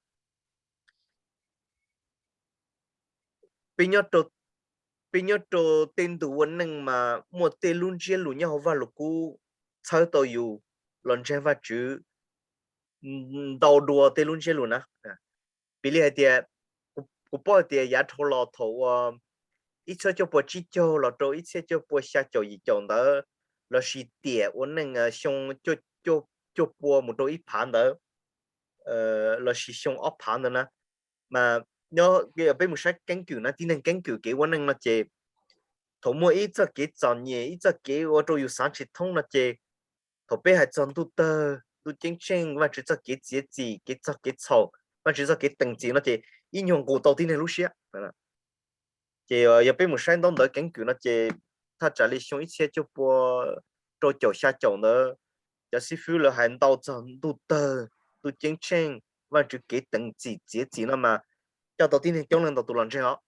peb nyob rau tej ntu ua neej mas muaj tej lub ntsiab lus nyob hauv Vaj Lus Kub txhawb tau yus los ntseeg Vajtswv ntau dua tej lub ntsiab lus na. Piv li hais tias, kuv paub hais tias yav dhau los thaum uas ib txhiab cuaj pua tsib caug los rau ib txhiab cuaj pua xya caum yim caum ntawd, lossis tiam ua neej xyoo cuaj pua mus rau ib phav ntawd, lossis xyoo ob phav ntawd na, mas nyob peb mus saib keeb kwm na, tib neeg keeb kwm kev ua neej no ces thaum muaj ib txoj kev txom nyem, ib txoj kev ua rau yus xav tsis thoob no ces thaum peb hais txog ntuj tawg, ntuj ceeb tsheej, Vajtswv txoj kev txiav txim, kev txog kev txhaum, Vajtswv txoj kev teem txim no ces ib nyuag nqus tau tib neeg lub siab. Ces yog peb mus saib ntaub ntawv keeb kwm no ces thaj tsam li xyoo ib txhiab cuaj pua rau caum xya caum ntawd, cov xib fwb lawv hais ntau txog ntuj tawg, ntuj ceeb tsheej, Vajtswv kev teem txim txiav txim no mas coj tau tib neeg coob leej ntau tus los ntseeg os.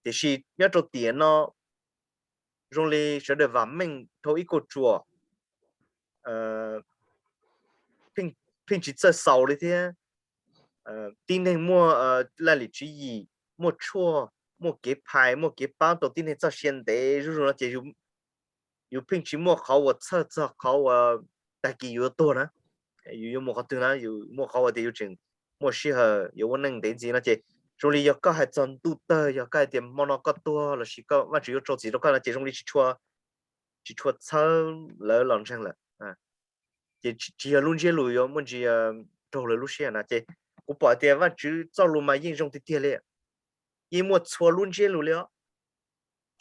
Tiam sis nyob rau tiam no zoo li sawv daws vam meej dhau ib kauj ruam, pheej tsis txawj xaus li thiab. Tib neeg muaj laj lim tswv yim, muaj tshuaj, muaj kev phais, muaj kev pab rau tib neeg txoj sia ntev zuj zus no ces yus pheej tsis muaj qhov uas txhawj txog qhov uas tag kis yus yuav tuag na, yus yuav mus qhov twg na, yus muaj qhov uas tias yus tseem muaj sij hawm yuav ua neej ntev ntxiv no ces zoo li yog koj hais txog ntuj tawg, yog koj hais tias hmo no koj tuag lossis Vajtswv yuav rau txim rau koj no ces zoo li tsis tshua txhawb lawv los ntseeg lawm, ces tsis yog lub ntsiab lus yuav muaj ntsis raug lawv lub siab na. Ces kuv pom tias Vajtswv txoj lus mas yeej zoo tiag tiag li, yeej muaj txhua lub ntsiab lus li os,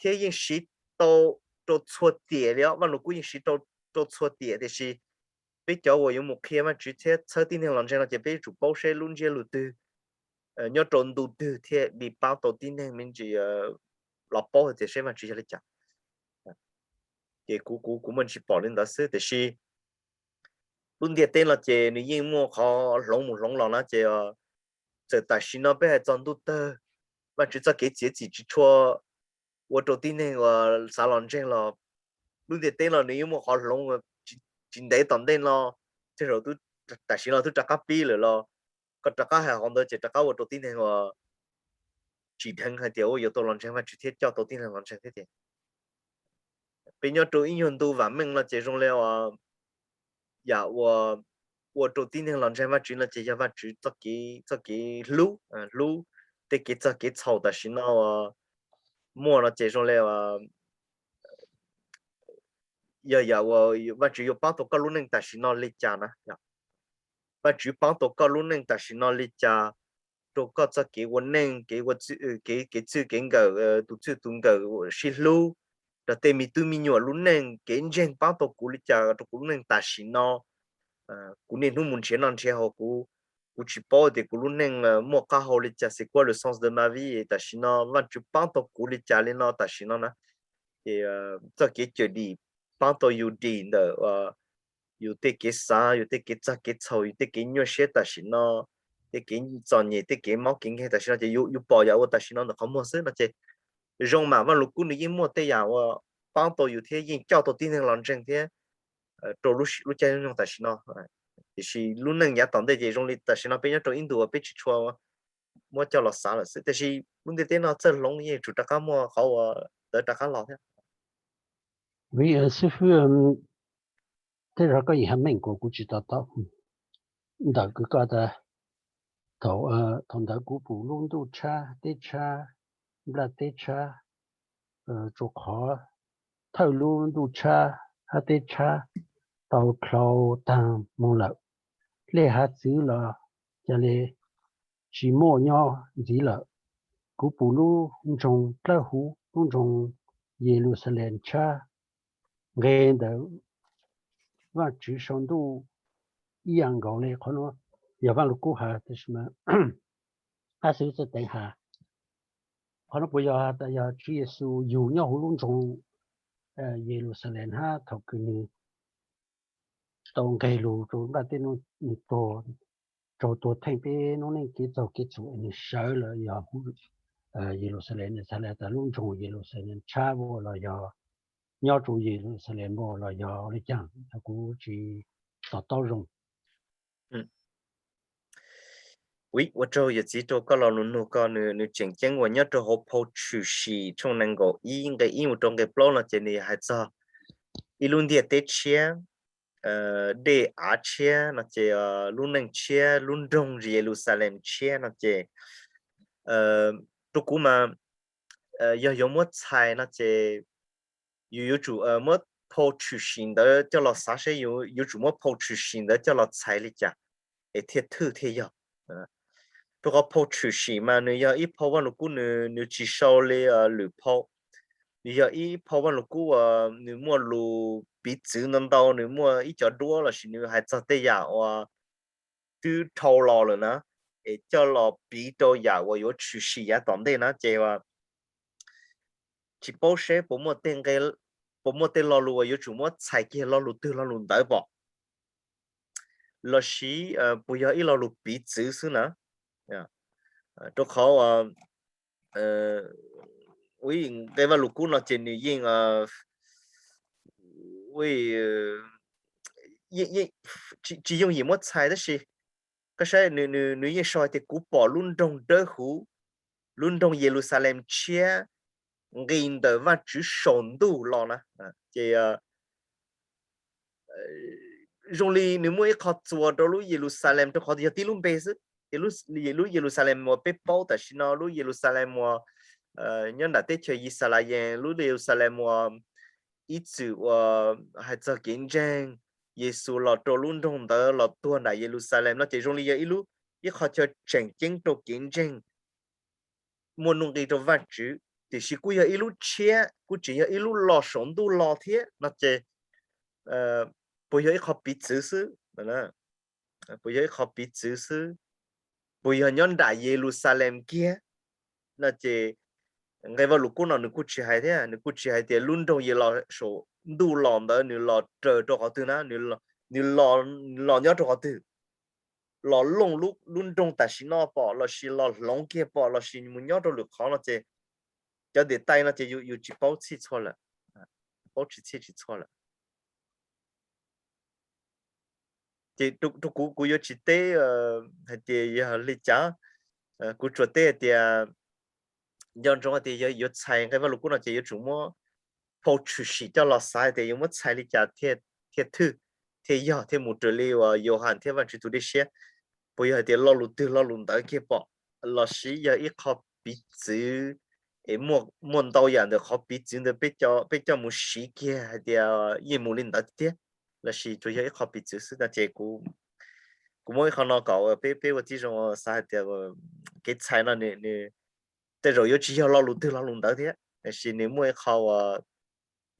thiab yeej siv tau rau txhua tiam li os. Vaj Lus Kub yeej siv rau txhua tiam, tiam sis peb cov uas yuav mus qhia Vajtswv thiab txhawb tib neeg los ntseeg no ces peb yuav tsum paub seb lub ntsiab lus twg nyob rau ntu twg thiaj li paub tau tib neeg me ntsis los paub hais tias seb Vajtswv yog li cas. Ces kuv kuv kuv muaj ntsis pom li ntawd xwb, tiam sis lub ntiaj teb no ces nws yeej muaj qhov hloov mus hloov los na ces txawm tam sim no peb hais txog ntuj tawg, Vajtswv txoj kev txiav txim tsis tshua ua rau tib neeg uas xav los ntseeg los lub ntiaj teb no nws yeej muaj qhov hloov tsis ntev tom ntej no, tej zaum tam sim no twb rov qab pib lawm los koj rov qab hais qhov ntawd ces rov qab ua rau tib neeg uas tsis dheev hais tias yuav tau los ntseeg Vajtswv thiab coj tau tib neeg los ntseeg thiab tias peb nyob rau ib nyuag ntu vam meej no ces zoo li yam uas ua rau tib neeg los ntseeg Vajtswv no ces yog Vajtswv txoj kev hlub, hlub tej kev txog kev txhaum tam sim no muaj no ces zoo li yog yam uas Vajtswv yuav paub tau koj lub neej tam sim no li cas na. Vajtswv paub tau koj lub neej tam sim no li cas, rau koj txoj kev ua neej, kev txwj kev nkawm, tus txwj tus nkawm sib hlub, rau tej me tub me nyuam lub neej, kev ntseeg paub tau kuv li cas rau kuv lub neej tam sim no. Kuv niaj hnub mus nrhiav noj nrhiav haus, kuv kuv tsis paub tias kuv lub neej muaj qab hau li cas, c'est quoi le sens de ma vie tam sim no, Vajtswv paub tau kuv li cas li no tam sim no na. Ces txoj kev cawm dim paub tau yus dim ntawm yus tej kev xav, yus tej kev txog kev txhaum, yus tej kev nyuaj siab tam sim no, tej kev txom nyem, tej kev mob kev nkeeg tam sim no ces yus pom yam ua tam sim no ntawm qhov muag xwb no ces zoo mas Vaj Lug Kub nws yeej muaj tej yam uas paub tau yus thiab yeej coj tau tib neeg los ntseeg thiab rau lub caij lub nyoog tam sim no. Tiam sis lub neej yav tom ntej ces zoo li tam sim no peb nyob rau ib ntu uas peb tsis tshua muab coj los xav lawm xwb, tiam sis lub ntiaj teb no txawj hloov yeej tsum rov qab muaj qhov uas ntawd rov qab los thiab. Vim xib fwb, tej zaum koj yeej hais meej kuv kuv tsis to taub ntawm koj tas, thaum ntawd kuv pum lub ntuj tshab teb tshab, nplaj teb tshab, rau qhov thawj lub ntuj tshab hab teb tshab tau dlhau taag moog lawm, dlej hav txwv los ca le tsis muaj nyob ntxiv lawm. Kuv pum lub nroog dlawb huv, lub nroog Yeluxalees tshab, nqe ntawm Vaajtswv sau ntuj ib yaam nkaus le qhov nuav. Yog Vaaj Lug Kub has, tab sis mas ab xwb txawj teev has, qhov nuav puas yog has tas yog Tswv Yexus yug nyob huv lub nroog Yeluxalees hab thaum kws nwg tau nqeg lug rua nplaj teb nuav, nwg tuag, raug tuag theej peb noob neej kev txaug kev txhaum es nwg sawv lawm yog huv Yeluxalees, nwg txhais le tas lub nroog Yeluxalees tshab npaum los yog nyob rua Yeluxalees npaum los yog le caag, kuv tsis to taub zoo. Ua tsaug yawm txiv rua koj lo lug nug ko, nwg tseem ceeb uas nyob rua huv phau Tshwm Sim tshooj nees nkaum ib nqe ib mus rua nqe plaub no ces nwg hais txog ib lub ntiaj teb tshiab, dej av tshiab no ces lub neej tshiab, lub nroog Yeluxalees tshiab no ces rua kuv mas yog yuav muab txhais no ces yus yuav tsum muab phau Tshwm Sim ntawd coj los xav seb yuav tsum muab phau Tshwm Sim ntawd coj los txhais li cas es thiaj thwj thiaj yog. Rua qhov phau Tshwm Sim mas nwg yog ib phau Vaaj Lug Kub, nwg tsis sau le lwm phau. Nwg yog ib phau Vaaj Lug Kub uas nwg muaj lus piv txwv ntau ntau, nwg muaj ib cov duab lossis nwg hais txog tej yam uas twb dhau los lawm na, es coj los piv rau yam uas yuav tshwm sim yav tom ntej na ces tsis paub seb puas muaj tej lo lus uas yuav tsum muab txhais kiag lo lus twg lo lus ntawd pom, lossis puas yog ib lo lus piv txwv xwb na. Rua qhov nqe Vaaj Lug Kub no ces nwg yeej tsis yooj yim muab txhais tab sis koj saib nwg yeej sau hais tias kuv pom lub nroog dawb huv, lub nroog Yeluxalees tshiab nqis ntawm Vaajtswv saum ntuj los na. Ces zoo li nwg muaj ib qho txuas rau lub Yeluxalees rau qhov yog tib lub npe xwb. Lub Yeluxalees uas peb paub tam sim no, lub Yeluxalees uas nyob nram teb chaws Yixalayees, lub Yeluxalees uas ib txwm uas hais txog kev ntseeg, Yexus los rau lub nroog ntawd los tuag nram Yeluxalees no ces zoo li yog ib lub, ib qho chaw tseem ceeb rau kev ntseeg, muaj nuj nqis rau Vaajtswv, tiam sis kuj yog ib lub tshiab, kuj tseem yog ib lub los saum ntuj los thiab no ces puas yog ib qho piv txwv xwb, puas yog ib qho piv txwv xwb. puas yog nyob nram Yeluxalees kiag no ces nqe Vajluskub no nws kuj tsis hais thiab, nws kuj tsis hais tias lub nroog Yeluxalees ntuj los ntawd nws los raws rau qhov twg na, nws los nyob rau qhov twg, los looj lub nroog tam sim no pom lossis los hloov kiag pom lossis mus nyob rau lwm qhov no ces cov detail no ces yus tsis paub txhij txhua lawm, paub tsis txhij tsis txhua lawm. Ces kuv kuv yuav tsis teb hais tias yog li cas, kuv tsuas teb hais tias nco ntsoov hais tias yuav txhais nqe Vajluskub no ces yuav tsum muab phau tshwm sim coj los xav hais tias yuav muab txhais li cas thiaj thwj, thiaj yog thiaj mus raws li uas Yauhas thiab Vajtswv tus dej siab. Puas yog hais tias lo lus twg lo lus ntawd kiag pom, lossis yog ib qho piv txwv es muaj ntau yam ntawm qhov piv txwv ntawd peb coj mus siv kiag hais tias yeej mus li ntawd tiag, lossis tsuas yog ib qho piv txwv xwb no ces kuv muab ib qho no kom peb peb ua tib zoo xav hais tias kev txhais no nws tej zaum yuav tsis yog lo lus twg lo lus ntawd thiab, tiam sis nws muaj ib qho uas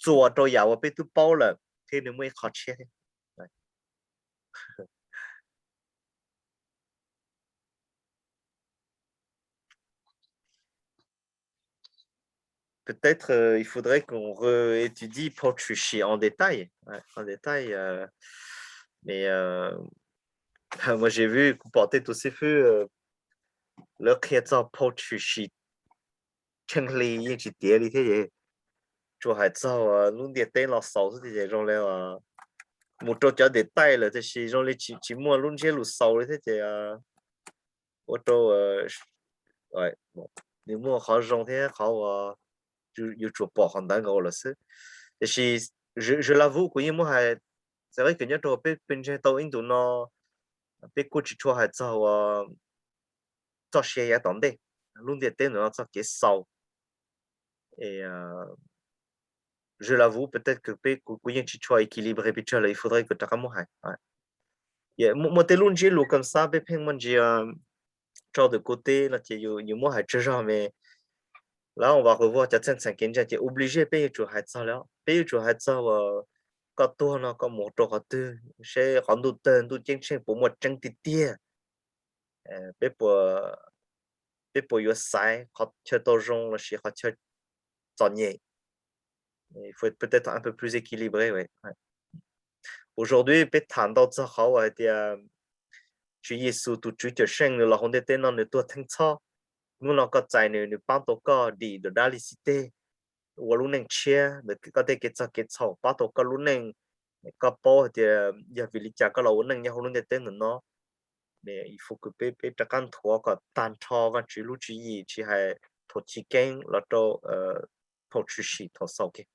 txuas rau yam uas peb twb paub lawm thiab nws muaj ib qho tshiab thiab. Peut-être il faudrait qu'on réétudie phau tshwm sim en détail, en détail, mais moi j'ai vu, kuv pom tej tus xib fwb lawv qhia txog phau tshwm sim tsheej hli yeej tsis tiav li thiab es tsuas hais txog lub ntiaj teb los xaus xwb ces zoo li mus rau cov détail lawm tiam sis zoo li tsis muaj lub ntsiab lus xaus li thiab ces ua rau nws muaj qhov zoo thiab qhov uas yus tsuas pom qhov ntawd nkaus lawm xwb. Tiam sis je l'avoue kuv yeej muab hais, txawm ib kawm nyob rau peb pw ntseeg tau ib ntus no peb kuj tsis tshua hais txog uas txoj sia yav tom ntej, lub ntiaj teb ntawm no txoj kev xaus. Je l'avoue peut-être que peb kuv yeej tsis tshua équilibré pes tsawg lawm, il faudrait kuv rov qab muab hais. Muaj tej lub ntsiab lus kam xab peb pheej muaj ntsis tso tus kuv teb no ces yus muab hais tsawg zog me lawv va qw vog cov txheej txheem kev ntseeg ces obligé peb yuav tsum hais txog li, peb yuav tsum hais txog uas koj tuag no koj mus rau qhov twg, seb qhov ntuj tawg ntuj ceeb tsheej puas muaj tseeb tiag tiag. Peb puas yuav xaiv qhov chaw tau zoo lossis qhov chaw txom nyem? Peut-être un peu plus équilibré. Aujourd'hui peb tham ntau txog qhov uas hais tias Tswv Yexus tus Tswv Cawm Seej nws los hauv ntiaj teb no nws tuag theej txhob. Hnub no koj txais nws, nws pab tau koj dim dua dab li xib teg, ua lub neej tshiab ntawm koj tej kev txog kev txhaum, pab tau koj lub neej. Koj paub hais tias yog vim li cas koj los ua neej nyob hauv lub ntiaj teb ntawm no. Fu kws peb peb rov qab nthuav kom tag nrho Vajtswv lub tswv yim tsis hais thaum chiv keeb los rau thaum tshwm sim thaum xaus kiag.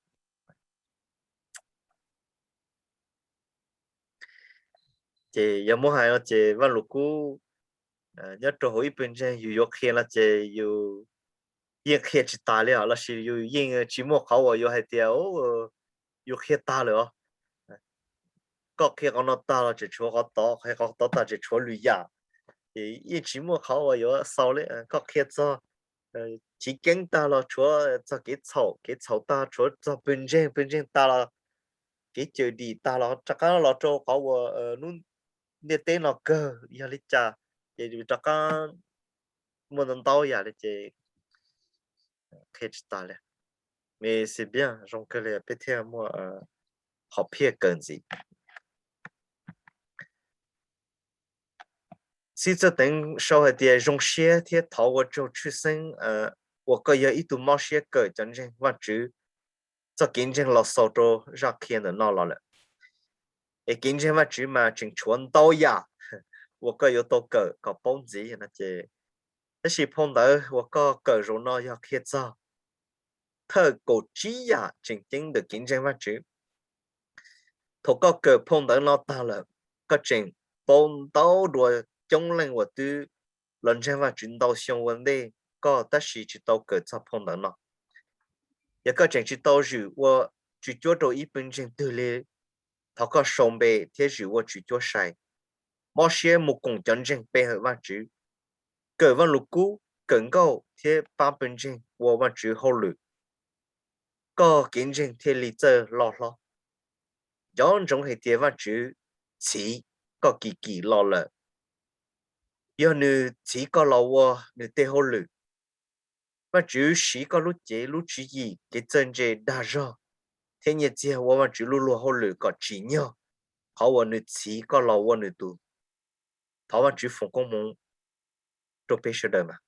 Ces yog muab hais no ces Vaj Lug Kub nyob rau hauv ib pawg ntseeg yus yuav qhia no ces yus yeej qhia tsis tas li os, lossis yus yeej tsis muaj qhov uas yuav hais tias yus qhia tag lawm os. Koj qhia qhov no tag los tseem tshuav qhov tod, qhia qhov tod tag tseem tshuav lwm yam. Ces yeej tsis muaj qhov uas yuav xaus li. Koj qhia txog chiv keeb tag los tshuav txog kev txhaum, kev txhaum tag tshuav txog pawg ntseeg, pawg ntseeg tag los kev cawm dim tag los rov qab los rau qhov uas lub ntiaj teb no kawg yog li cas, ces rov qab muaj ntau ntau yam li ces qhia tsis tas li. Mais c'est bien, zoo kawg li peb thiaj muaj qhov phiaj kawm ntxiv. Xib Txawj Teev sau hais tias zoo siab thiab thov ua tsaug tshwj xeeb uas koj yog ib tug mob siab kawm cov ntseeg Vajtswv txoj kev ntseeg los xaus rau zaj qhia ntawm no los lawm. Es kev ntseeg Vajtswv mas tseem tshuav ntau yam uas koj yuav tau kawm kom paub ntxiv no ces, tab sis phau ntawv uas koj kawm zaum no yog qhia txog thawj kaum tsib yam tseem ceeb ntawm kev ntseeg Vajtswv. Thaum koj kawm phau ntawv no tag lawm, koj tseem paub ntau dua coob leej uas twb los ntseeg Vajtswv ntau xyoo ua ntej koj tab sis tsis tau kawm txog phau ntawv no. Yog koj tseem tsis tau zwm ua tswv cuab rau ib pawg ntseeg twg li, thov koj sau npe thiab zwm ua tswv cuab sai. Mob siab mus koom cov ntseeg pe hawm Vajtswv, kawm Vaj Lug Kub, kawm nkauj thiab pab pawg ntseeg ua Vajtswv hauj lwm. Koj kev ntseeg thiaj li txawj loj hlob. Nco ntsoov hais tias Vajtswv txhiv koj kim kim los lawm. yog nws txhiv koj los ua nws tej hauj lwm. Vajtswv siv koj lub cev lub tswv yim kev txawj ntse dag zog thiab nyiaj txiag ua Vajtswv lub luag hauj lwm kom tsim nyog qhov uas nws txhiv koj los ua nws tus. Thov Vajtswv foom koob hmoov rau peb sawv daws mas.